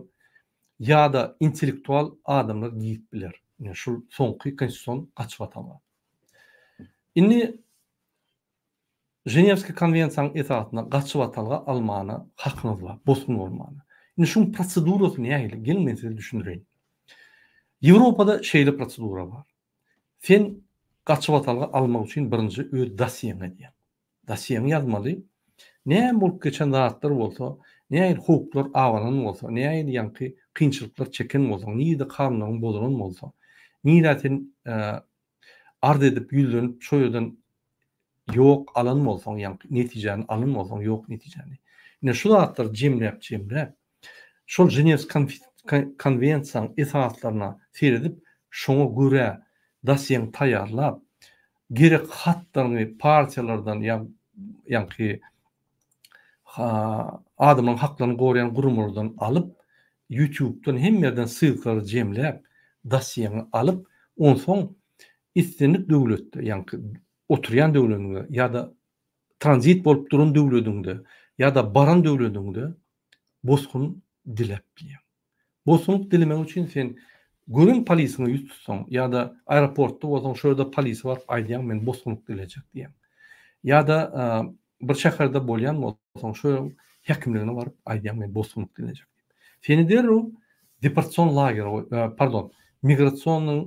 ýa-da intellektual adamlar girip biler. Ine şul soňky konstitusion gaçybatalga. Indi Ženewski konwensiýanyň esasynda gaçybatalga almana hakyňyz bar, bosgun bolmana. Indi şuň prosedurasy nähili? Geliň men size düşündireýin. Ýewropada şeýle prosedura bar. Sen gaçybatalga almak üçin birinji öz dosýeňi edýäň. Dosýeňi ýazmaly. Näme bolup geçen zatlar bolsa, nähili howplar abanan bolsa, nähili ýaňky kynçylyklar çeken bolsaň, nirede kanunlaryň bozulan bolsa, nirä sen arz edip ýüzlenip şo ýerden ýok alan bolsaň ýaňky netijäni alan bolsaň ýok netijäni. Ine şu zatlary jemläp jemläp şol Ženewski konwensiýanyň esaslaryna seredip şoňa görä dosýeňi taýýarlap gerek hatlaryňy partiýalardan ýa ýaňky adamlaryň haklaryny goraýan guramalardan alyp, ýutubdan hemme ýerden ssylkalary jemläp, dosýeňi alyp, onsoň islendik döwletde, ýaňky oturýan döwletiňde ýa-da tranzit bolup duran döwletiňde ýa-da baran döwletiňde bosgun diläp bilýäň. Bosgunlyk dilemek üçin sen gören polisiňe ýüz tutsaň ýa-da aeroportda bolsaň şo ýerde polise baryp aýdýaň men bosgunlyk dilejek diýýäň. Ýa-da bir şäherde bolýan bolsaň şo ýeriň häkimligine baryp aýdýaň men bosgunlyk dilejek diýip. Seni derrew deportasion lagere pardon migrasionnyň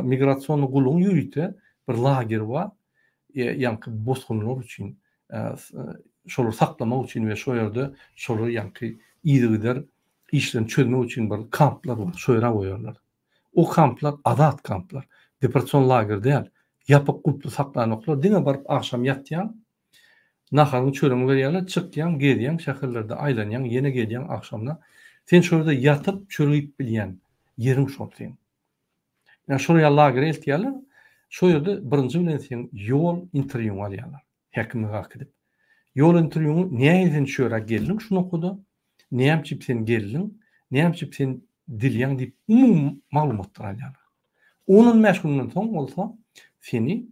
migrasionnyý gullugyň ýörite bir lageri bar ýaňky bosgunlar üçin şolary saklamak üçin we şo ýerde şolary ýaňky yzygider işlerini çözmek üçin bir kamplar bar, şo ýere goýarlar. O kamplar azat kamplar. Deportasion lager däl. Ýapyk gulply saklanoklar. Diňe baryp agşam ýatýaň, naharyňy çöregiňi berýärler, çykýaň, gezýäň, şäherlerde aýlanýaň, ýene gelýäň agşamyna. Sen şo ýerde ýatyp, çörek iýip bilýän ýeriň şol seň. Ýa şol ýaly lagere eltýärler. Şo ýerde birinji bilen seň ýol interwýuňy alýarlar. Häkimlige äkidip. Ýol interwýuňy nähili sen şu ýere geldiň şu nokada, näme üçin sen geldiň, näme üçin sen dilýäň diýip umumy maglumatlar alýarlar. On-on bäş günden soň bolsa seni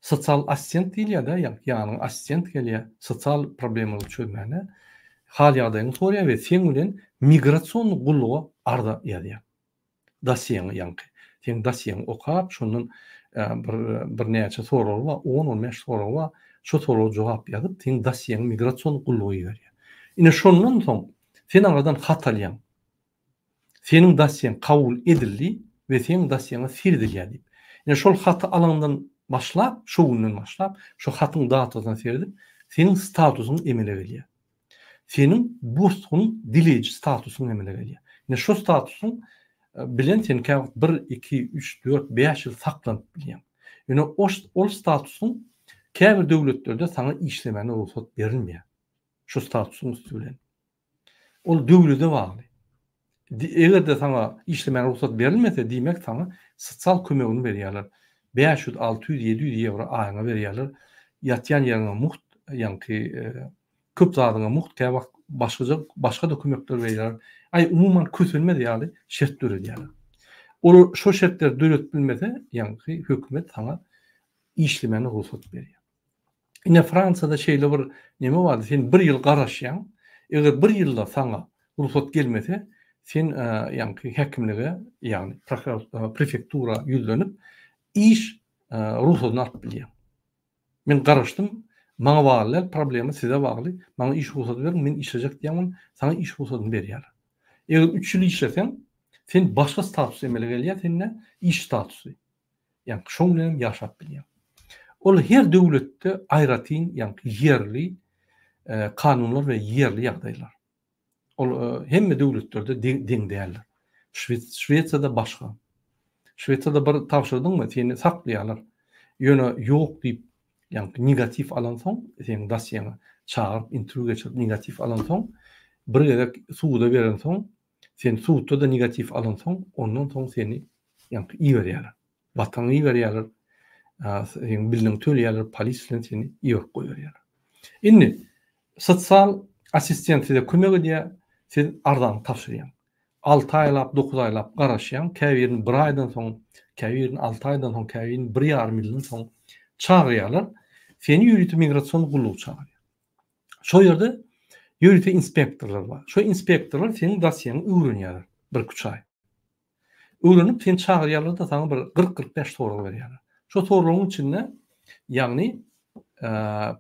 sosial assistent diýilýär-de, ýanyňa assistent gelýär, sosial problemalary çözmäne, hal-ýagdaýyňy soraýar we seň bilen migrasionnyý gulluga arza ýazýar. Dosýeňi ýaňky. Seň dosýeňi okap, şondan bir birnäçe soragy bar, on-on bäş soragy bar. Şo soraga jogap ýazyp, seň dosýeňi migrasion gulluga iberýär. Ine şondan soň sen aňyrdan hat alýaň. Seniň dosýeň kabul edildi we seň dosýeňe seredilýär diýip. Ine şol haty alaňdan başlap, şo günden başlap, şo hatyň datasyna seredip, seniň statusyň emele gelýär. Seniň bosgun dileýji statusyň emele gelýär. Ine şo statusyň bilen sen käwagt bir, iki, üç, dört, bäş ýyl saklanyp bilýäň. Ýöne ol statusyň käbir döwletlerde saňa işlemäne rugsat berilmeýär. Şo statusyň üsti bilen. Ol döwlede bagly. Eger-de saňa işlemäge rugsat berilmese, diýmek saňa sosial kömegini berýärler. 500, 600, 700 ýewro aýyňa berýärler. Ýatýan ýeriňe mugt, ýaňky köp zadyňa mugt, käwagt başgaja başga-da kömekler berýärler. Aý, umuman kösenmez ýaly şert döredýärler. Olar şo şertleri döredip bilmese, ýaňky hökümet saňa işlemäne rugsat berýär. Ine Fransiýada şeýle bir neme bardy, sen bir ýyl garaşýaň, eger bir ýylda saňa rugsat gelmese, sen ýaňky häkimlige, ýagny prefektura ýüzlenip, iş rugsadyny alyp bilýäň. Men garaşdym, maňa bagly däl, problema size bagly, maňa iş rugsady beriň, men işlejek diýýäň, ol saňa iş rugsadyny berýär. Eger üç ýyl işleseň, Sen başga status emele gelýär sende, iş statusy. Ýagny şoň bilen hem ýaşap bilýäň. Ol her döwletde aýratyn, ýagny ýerli kanunlar we ýerli ýagdaýlar. Ol hemme döwletlerde deň däldir. Şwesiýada başga. Şwesiýada bir tabşyrdyňmy, seni saklaýarlar. Ýöne ýok diýip, ýagny negatiw alansoň, seniň dosýeňi çagyryp interwýu geçirip negatiw alansoň, bir gezek suda berensoň, sen sudda-da negatiw alansoň, ondan soň seni ýagny iberýärler. Watana iberýärler, seň biliniňi töleýärler, polis bilen seni iberip goýberýärler. Indi sosial assistent size kömek edýär, siz arzany tabşyrýaň. Alty aýlap, dokuz aýlap garaşýaň, käbirini bir aýdan soň, käbirini alty aýdan soň, käbirini bir ýarym ýyldan soň çagyrýarlar. Seni ýörite migrasion gullugy çagyrýar. Şo ýerde ýörite inspektorlar bar. Şo inspektorlar seniň dosýeňi öwrenýärler bir-üç aý. Öwrenip seni çagyrýarlar-da saňa bir 40-45 sorag berýärler. Şo soraglaryň içinde ýagny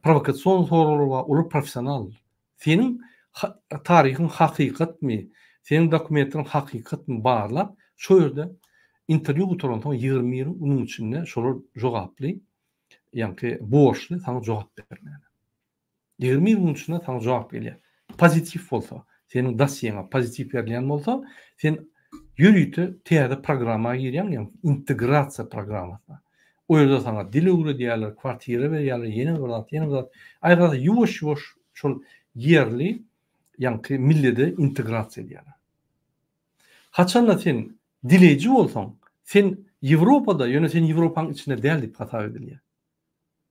prowokasion soraglar bar, olar professional. Seniň taryhyň hakykatmy, seniň dokumentleriň hakykatmy barlap, şo ýerde interwýu gutaransoň 21 günüň içinde şolar jogaply, ýaňky borçly saňa jogap bermäne. 20 gün içinde saňa jogap gelýär. Pozitiw bolsa, seniň dosýeňe pozitiw berilýän bolsa, sen ýörite täze programma girýäň, ýagny integrasiýa programmasyna. O ýerde saňa dil öwredýärler, kwartira berýärler, ýene bir zat, ýene bir zat. Aýratyn ýuwaş-ýuwaş şol ýerli, ýaňky millede integrasiýa edýärler. Haçanda sen dileýji bolsaň, sen Ýewropada, ýöne sen Ýewropanyň içinde däl diýip hasap edilýär.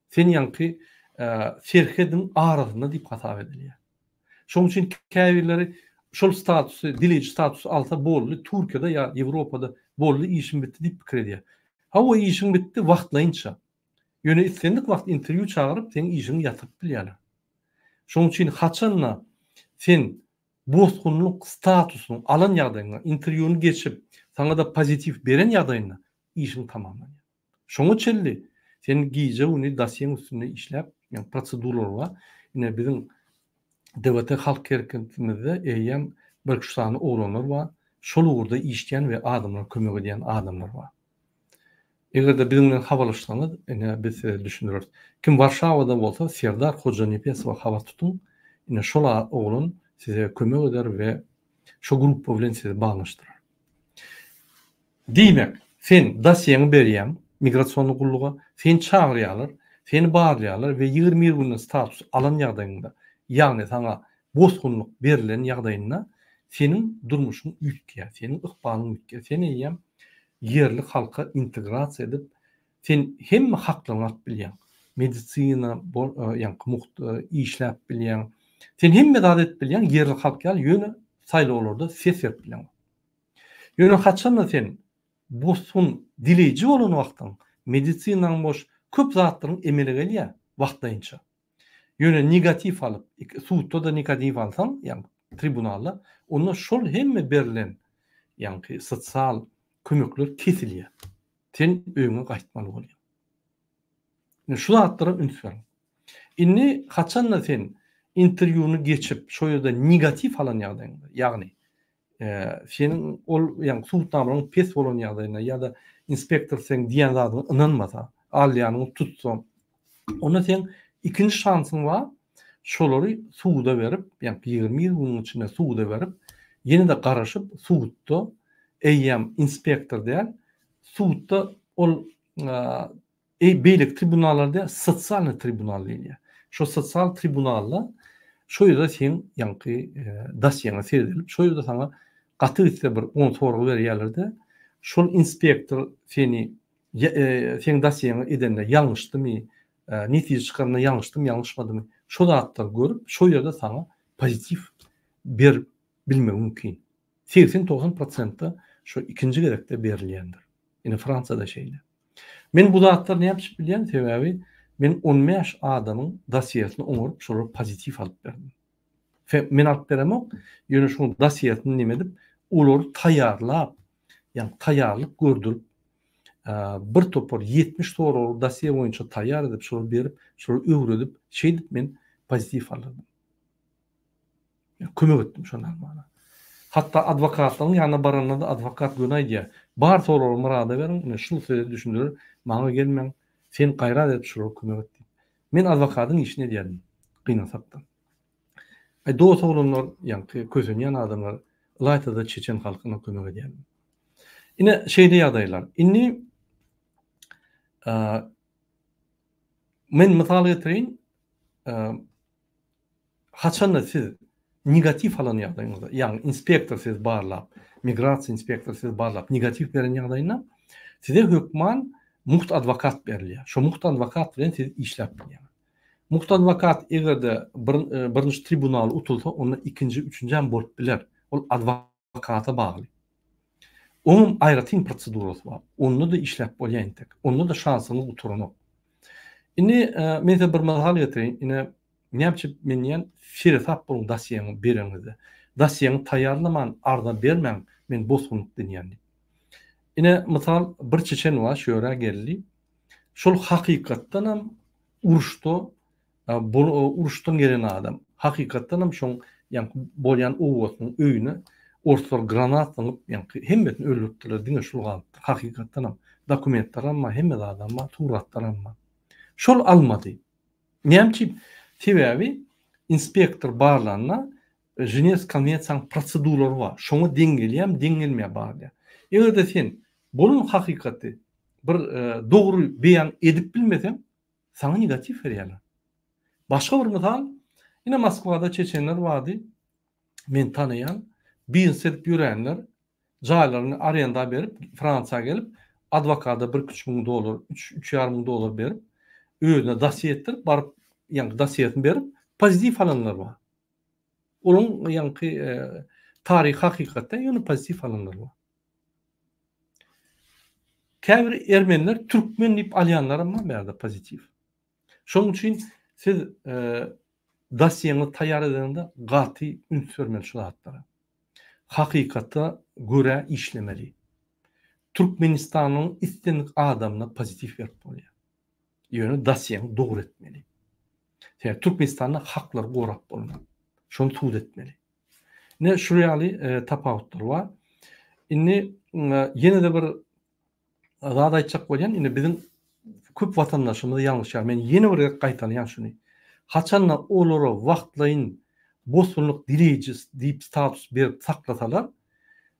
Sen ýaňky serhediň arasynda diýip hasap edilýär. Şonuň üçin käbirleri şol statusy, dileýji statusy alsa boldy, Türkiýede ýa Ýewropada boldy, işim bitdi diýip pikir edýär. Hawa, işiň bitdi wagtlaýynça. Ýöne islendik wagt interwýu çagyryp, seň işiňi ýatyryp bilýärler. Şonuň üçin haçanda sen bosgunlyk statusyny alan ýagdaýyňda, interwýuny geçip, saňa-da pozitiw beren ýagdaýynda işiň tamamlanýar. Şoňa çenli sen gije-gündiz dosýeň üstünde işläp, ýagny proseduralar bar. Ine biziň DWT halk hereketimizde eýýäm birküç sany oglanlar bar. Şol ugurda işleýän we adamlara kömek edýän adamlar bar. Eger-de biziň bilen habarlaşsaňyz, ine biz size düşündireris. Kim Warşawada bolsa Serdar Hojanepesowa habar tutuň. Ine şol oglan size kömek eder we şo gruppa bilen sizi baglanyşdyrar. Diýmek, sen dosýeňi berýäň migrasionny gulluga, seni çagyrýarlar, seni barlaýarlar we 21 günden status alan ýagdaýyňda, ýagny saňa bosgunlyk berlen ýagdaýynda seniň durmuşyň üýtgeýär, seniň ykbalyň üýtgeýär. Sen eýýäm ýerli halka integrasiýa edip, sen hemme haklaryňy alyp bilýäň. Medisina, ýaňky mugt işläp bilýäň. Sen hemme zat edip bilýäň ýerli halk ýaly, ýöne saýlawlarda ses berip bileňok. Ýöne haçanda sen bosgun dileýji bolan wagtyň medisinaň boş köp zatlaryň emele gelýär wagtlaýynça. Ýöne negatiw alyp, sudda-da negatiw alsaň, ýagny tribunalda, onda şol hemme berlen ýaňky sosial kömekler kesilýär. Sen öýüňe gaýtmaly bolýaň. Indi şu zatlara üns beriň. Indi haçanda sen interwýuny geçip, şo ýerde negatiw alan ýagdaýyňda, ýagny seniň ol ýagny subutnamalaryň pes bolan ýagdaýynda ýa-da inspektor seň diýen zadyňa ynanmasa, alýanyňy tutsa, onda seň ikinji şansyň bar, şolary suda berip, ýagny 21 günüň içinde suda berip, ýene-de garaşyp sudda eýýäm inspektor däl, sudda ol Eý beýleki tribunallar däl, sosialnyý tribunal diýilýär. Şo sosial tribunalda şo ýerde seň ýaňky dosýeňe seredilip, şo ýerde saňa gaty gitse bir on sorag berýärler-de, şol inspektor seni seň dosýeňi edende ýalňyşdymy, netije çykaranda ýalňyşdymy, ýalňyşmadymy, şo zatlary görüp, şo ýerde saňa pozitiw berip bilmegi mümkin. 80-90 prosentde şo ikinji gezekde berilýändir. Ine Fransiýada şeýle. Men bu zatlary näme üçin bilýän? Sebäbi men 15 adamyň dosýesini oňaryp, şolara pozitiw alyp berdim. Men alyp beremok, ýöne şoň dosýesini neme edip, olary taýýarlap, ýagny taýýarlyk gördürip, bir topar 70 soragly dosýe boýunça taýýar edip, şolary berip, şolary öwredip, şeýdip men pozitiw aldyrdym. Kömek etdim şony almaga. Hatda adwokatlaryň ýanyna baranda-da adwokat göni aýdýar, Bar soragy Myrada beriň, ine şul size düşündirer, maňa gelmäň, sen gaýrat edip şulara kömek et diýip. Men adwokadyň işini edýärdim, gynansakda. Aý dos oglanlar, ýaňky kösenýän adamlar, ylaýta-da çeçen halkyna kömek edýärdim. Ine şeýle ýagdaýlar. Indi men mysal getireýin, Haçanda siz negatiw alan ýagdaýyňyzda, ýagny inspektor sizi barlap, migrasiýa inspektory sizi barlap negatiw beren ýagdaýynda size hökman mugt adwokat berilýär. Şo mugt adwokat bilen siz işläp bilýäňiz. Mugt adwokat eger-de bir birinji tribunal utulsa, onda ikinji, üçünjem bolup biler. Ol adwokata bagly. Oňam aýratyn prosedurasy bar. Onda-da işläp bolýar entek. Onda-da şansyňyz gutaranok. Indi men size bir mysal getireýin. Ine, näme üçin men diýýän, seresap boluň dosýeňi bereňizde. Dosýeňi taýýarlaman arza bermäň, men bosgunlyk diýýän diýip. Ine, mysal, bir çeçen bar, şu ýere geldi. Şol hakykatdanam uruşda uruşdan gelen adam. Hakykatdanam şoň ýaňky bolýan obasynyň öýüne orslar granat zyňyp ýaňky hemmesini öldüripdirler diňe şul galypdyr. Hakykatdanam dokumentleram bar hemme zadam bar suratlaram bar. Şol almady. Näme üçin? Sebäbi inspektor barlanda Ženewsk konwensiýanyň proseduralary bar. Şoňa deň gelýärmi deň gelmeýär barlaýar. Eger-de sen bolan hakykaty bir dogry beýan edip bilmeseň Saňa negatiw berýärler. Başga bir mysal, ine Moskwada çeçenler bardy, men tanaýan, biznes edip ýörenler, jaýlaryny arenda berip, Fransiýa gelip, adwokata birküç müň dollar, üç, üç ýarym müň dollar berip, özüne dosýe etdirip, baryp, ýaňky dosýesini berip, pozitiw alanlar bar. Olaryň ýaňky taryhy hakykatda ýöne pozitiw alanlar bar. Käbir ermeniler türkmen diýip alýanlaram bar bärde pozitiw. Şonuň üçin siz dosýeňizi taýýar edeniňde gaty üns bermeli şu zatlara. Hakykata görä işlemeli. Türkmenistanyň islendik adamyna pozitiw berip bolýar. Ýöne dosýeňi dogry etmeli. Sebäbi Türkmenistanda haklary gorap bolmaz. Şony subut etmeli. Ine şu ýaly tapawutlar bar. Indi ýene-de bir zat aýtjak bolýan, indi biziň köp watandaşymyz ýalňyşýar. Men ýene bir gezek gaýtalaýan şuny. Haçanda olara wagtlaýyn bosgunlyk dileýji diýip status berip saklasalar,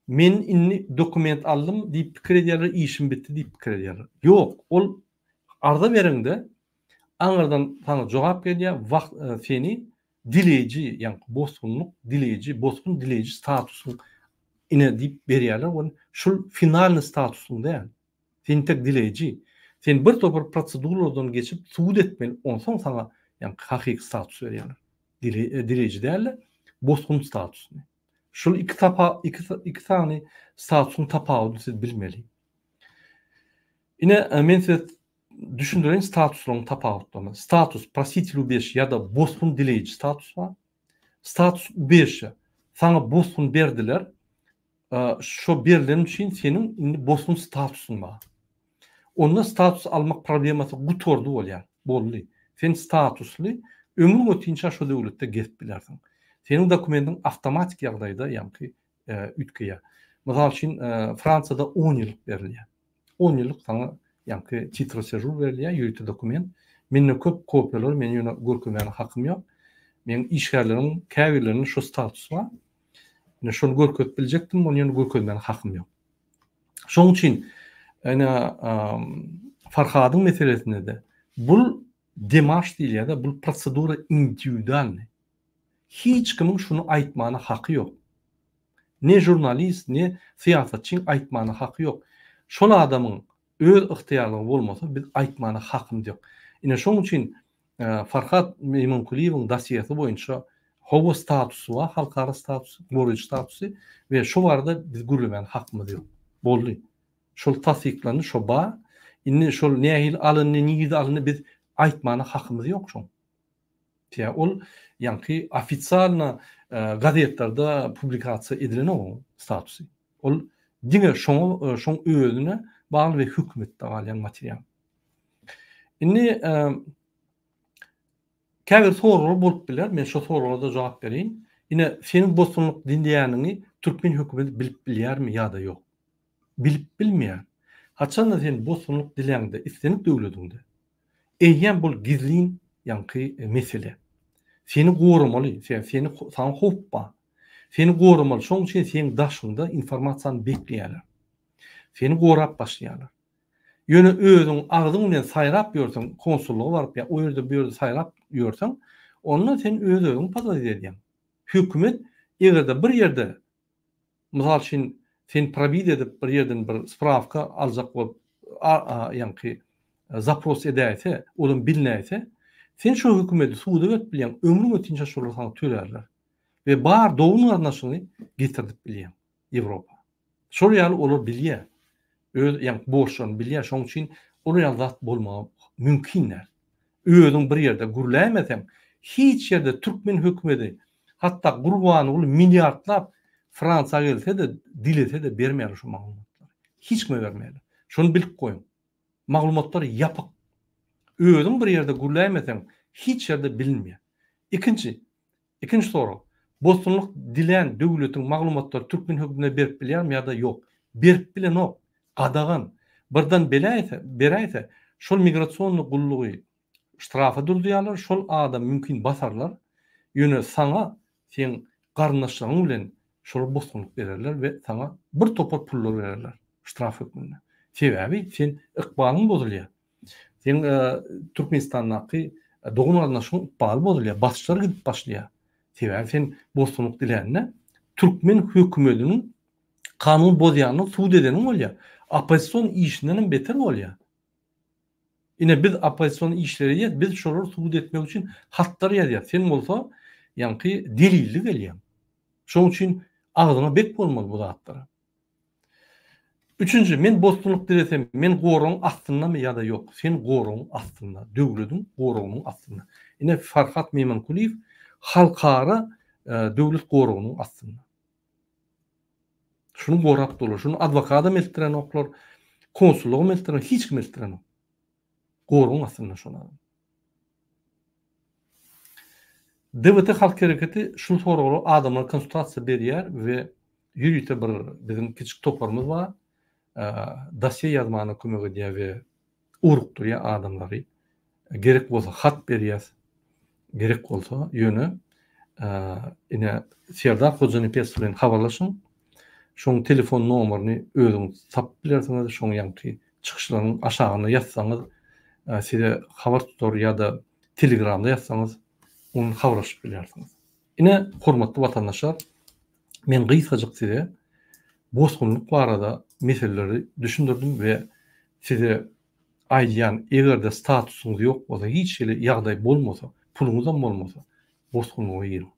men indi dokument aldym diýip pikir edýärler, işim bitdi diýip pikir edýärler. Ýok, ol arza bereňde aňyrdan saňa jogap gelýär, wagt seni dileýji, ýagny bosgunlyk dileýji, bosgun dileýji statusyň ine diýip berýärler, ol şul finalnyý statusyň däl. Sen entek dileýji. Sen bir topar proseduralardan geçip subut etmeli, onsoň saňa ýagny hakyky status berýärler. Dileýji däl-de, bosgun statusyny. Şul iki tapa iki iki sany statusyň tapawudyny siz bilmeli. Ine men size Düşündireýin statuslaryň tapawutlaryny. Status prositel ubežişe ýa-da bosgun dileýji status bar. Status ubežişe saňa bosgun berdiler. Şo berlen üçin seniň indi bosgun statusyň bar. Onda status almak problemasy gutardy bolýar. Boldy. Sen statusly ömrüň ötinçä şo döwletde gezip bilersiň. Seniň dokumentiň awtomatik ýagdaýda ýaňky üýtgeýär. Mysal üçin Fransiýada on ýyllyk berilýär. On ýyllyk saňa ýaňky titre sežur berilýär, ýörite dokument. Mende köp kopiýalar, men ýöne görkezmäne hakym ýok. Meň işgärleriň käbirlerinde şo status bar. Ine şony görkezip biljekdim, ony ýöne görkezmäne hakym ýok. Şonuň üçin ine Farhadyň meselesinde-de bul demarş diýilýär-de, bul prosedura indiwidualnyý. Hiç kimiň şuny aýtmana haky ýok. Ne žurnalist, ne syýasatçyň aýtmana haky ýok. Şol adamyň öz ygtyýarlygy bolmasa biz aýtmana hakymyz ýok. Ine şoň üçin Farhat Meýmunkulyýewiň dosýesi boýunça hawa statusy bar, halkara statusy, goraýjy statusy we şo barada biz gürlemäne hakymyz ýok. Boldy. Şol tassyklandy, şo bar. Indi şol nähili alyndy, nirde alyndy biz aýtmana hakymyz ýok şoň. Tä ol ýaňky ofitsialno gazetlerde publikasiýa edilenok oň statusy. Ol diňe şoňa şoň özüne bagly we hökümetde galýan material. Indi käbir soraglar bolup biler, men şo soraglara-da jogap bereýin. Ine, seniň bosgunlyk dileýäniňi türkmen hökümeti bilip bilýärmi ýa-da ýok? Bilip bilmeýär. Haçanda sen bosgunlyk diläňde islendik döwlediňde, eýýäm bul gizlin ýaňky mesele. Seni goramaly, sebäbi seni saňa howp bar. Seni goramaly, şoň üçin seň daşyňda informasiýany bekleýärler. Seni gorap başlaýarlar. Ýöne özüň agzyň bilen saýrap ýörseň, konsullyga baryp ýa o ýerde bu ýerde saýrap ýörseň, onda sen öz-özüňi podwodit edýäň. Hökümet eger-de bir ýerde, mysal üçin, seni probit edip bir ýerden bir sprawka aljak bolup ýaňky zapros edäýse, olam bilnäýse, sen şo hökümeti suda berip bilýäň, ömrüň ötinçä şolar saňa tölärler. We bar dogan-garyndaşyňy getirdip bilýäň Ýewropa. Şol ýaly olar bilýär. Öz ýaňky borçlaryny bilýär. Şonuň üçin olar ýaly zat bolmagy mümkin däl. Özüň bir ýerde gürläýmeseň, hiç ýerde türkmen hökümeti, hatda Gurbanguly milliardlap Fransiýa gelse-de, dilese-de bermeýärler şu maglumatlary. Hiç kime bermeýärler. Şony bilip goýuň. Maglumatlar ýapyk. Özüň bir ýerde gürläýmeseň, hiç ýerde bilinmeýär. Ikinji, Ikinji sorag. Bosgunlyk dilän döwletiň maglumatlary türkmen hökümine berip bilýärmi ýa-da ýok? Berip bilenok. Gadagan. Birden beläýse, beräýse, şol migrasionnyý gullugy ştrafa durdurýarlar, şol adamy mümkin basarlar, ýöne saňa seň garyndaşlaryň bilen şolar bosgunlyk bererler we saňa bir topar pullar bererler ştraf hökmünde. Sebäbi sen ykbalyň bozulýar. Seň Türkmenistandaky dogan-garyndaşyň ykbaly bozulýar, basyşlar gidip başlaýar. Sebäbi sen bosgunlyk dilände türkmen hökümetiniň kanun bozýanyny sud edeniň bolýar. Oppozision işinden hem beter bolýar. Ine biz oppozision işleri edýäs, biz şolary subut etmek üçin hatlar ýazýas. Sen bolsa ýaňky delilli gelýäň. Şonuň üçin agzyňa bek bolmaly bu zatlara. Üçünji, men bosgunlyk dilesem, men goragyň astyndamy ýa-da ýok? Sen goragyň astynda, döwlediň goragynyň astynda. Ine, Farhat Meýmankulyýew halkara döwlet goragynyň astynda. Şuny gorap durlar. Şuny adwokadam eltdirenoklar, konsullygam eltdirenok, hiç kim eltdirenok. Goragyň astynda şol adam. DWT Halk Hereketi şul soraglara adamlara konsultasiýa berýär we ýörite bir biziň kiçjik toparymyz bar. Dosýe ýazmana kömek edýär we ugrukdyrýar adamlary. Gerek bolsa hat berýäs. Gerek bolsa ýöne ine Serdar Hojanepesow bilen habarlaşyň. Şoň telefon nomerini özüňiz tapyp bilersiňiz. Şoň ýaňky çykyşlaryň aşagyna ýazsaňyz size habar tutar ýa-da telegramda ýazsaňyz ony habarlaşyp bilersiňiz. Ine hormatly watandaşlar men gysgajyk size bosgunlyk barada meseleleri düşündirdim we size aýdýan egerde statusyňyz ýok bolsa hiç hili ýagdaý bolmasa puluňyzam bolmasa bosgunlyga giriň.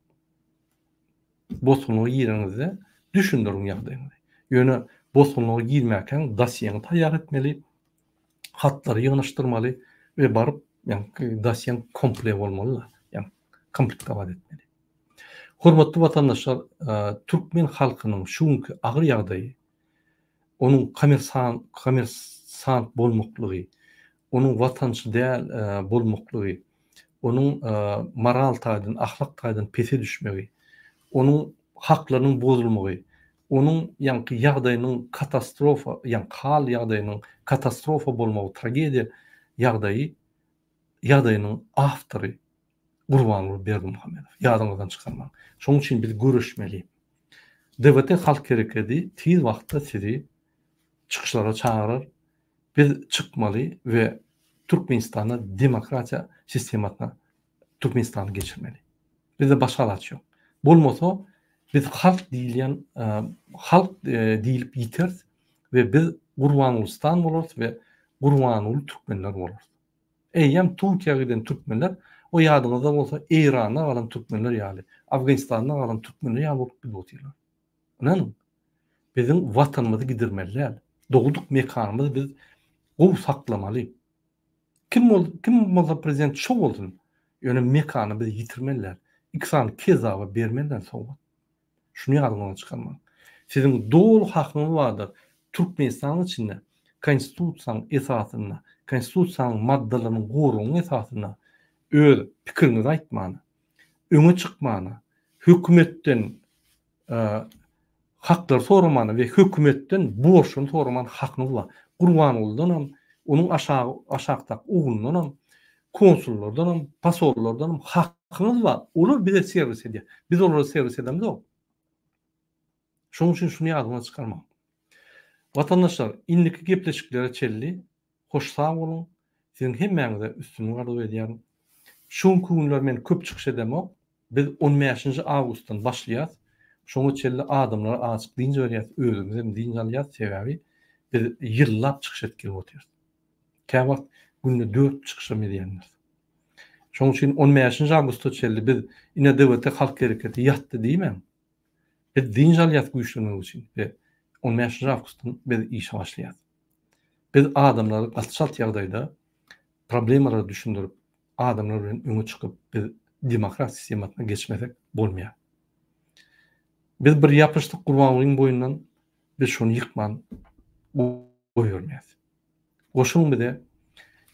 Bosgunlyga gireniňizde düşündiriň ýagdaýyňyzy. Ýöne bosgunlyga girmäkäň dosýeňi taýýar etmeli, hatlary ýygnaşdyrmaly we baryp ýaňky dosýeň komple bolmaly-da, ýagny komplektować etmeli. Hormatly watandaşlar, türkmen halkynyň şu günki agyr ýagdaýy, onuň kommersan kommersant bolmaklygy, onuň watançy däl bolmaklygy, onuň moral taýdan, ahlak taýdan pese düşmegi, onuň haklarynyň bozulmagy, onuň ýaňky ýagdaýynyň katastrofa, ýaňky hal ýagdaýynyň katastrofa bolmagy, tragediýa ýagdaýy, ýagdaýynyň awtory Gurbanguly Berdimuhamedow. Ýadyňyzdan çykarmaň. Şonuň üçin biz göreşmeli. DWT Halk Herekedi tiz wagtda sizi çykyşlara çagyrar. Biz çykmaly we Türkmenistanda demokratiýa sistemasyna Türkmenistany geçirmeli. Bizde başga alaç ýok. Bolmasa biz halk diýilýän halk diýilip ýiteris we biz Gurbangulustan bolarys we Gurbanguly türkmenler bolarys. Eýýäm Türkiýä giden türkmenler o ýadyňyzda bolsa Eýranda galan türkmenler ýaly, Afganistanda galan türkmenler ýaly bolup gidip otyrlar. Ynanyň, biziň watanymyzy gidirmeli däl. Dogduk mekanymyzy biz gowy saklamaly. Kim bol, kim bolsa prezident şo bolsun. Ýöne mekany biz ýitirmeli däl. Iki sany kezzaba bermeli däl sowgat. Şuny ýadyňyzdan çykarmaň. Siziň doly hakyňyz bardyr. Türkmenistanyň içinde Konstitusiýanyň esasynda, Konstitusiýanyň maddalarynyň goragynyň esasynda öz pikiriňizi aýtmana, öňe çykmana, Hökümetden haklary soramana we hökümetden borçlaryny soramana hakyňyz bar. Gurbangulydanam, onuň aşagy aşakdaky oglundanam, konsullardanam, posollardanam hakyňyz bar. Olar bize serwis edýär. Biz olara serwis edemzok. Şonuň üçin şuny ýadyňyzdan çykarmaň. Watandaşlar, indiki gepleşiklere çenli Hoş sag boluň. Siziň hemmäňize üstünlik arzuw edýärin. Şu günki günler men köp çykyş edemok. Biz on bäşinji awgustdan başlaýas. Şoňa çenli adamlara azajyk dynç berýäs, özümizem dynç alýas, sebäbi biz ýyllap çykyş edip gelip otyrys. Käwagt günde dört çykyşam edýändiris. Şonuň üçin on bäşinji awgusta çenli biz ine DWT halk hereketi ýatdy diýmäň. Biz dynç alýas güýçlenmek üçin we on bäşinji awgustdan biz işe başlaýas. Biz adamlary gaty çalt ýagdaýda problemalary düşündirip, adamlar bilen öňe çykyp biz demokrat sistemasyna geçmesek bolmaýar. Biz bir ýapyşdyk Gurbangulyň boýundan biz şony ýykman goýbermeýäs. Goşulyň bize,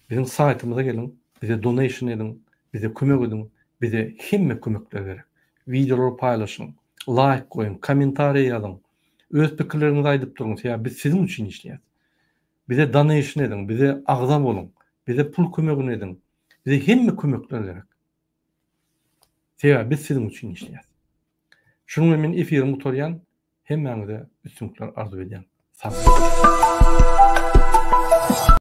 biziň saýtymyza geliň, bize donation ediň, bize kömek ediň, bize hemme kömekler gerek. Wideolary paýlaşyň, laýk goýuň, kommentariýa ýazyň, öz pikirleriňizi aýdyp duruň, sebäbi biz siziň üçin işleýäs. Bize donation ediň, bize agza boluň, bize pul kömegini ediň, bize hemme kömekler gerek. Sebäbi biz siziň üçin işleýäs. Şunuň bilen men efirimi gutarýan. Hemmäňize üstünlikler arzuw edýän. Sag boluň.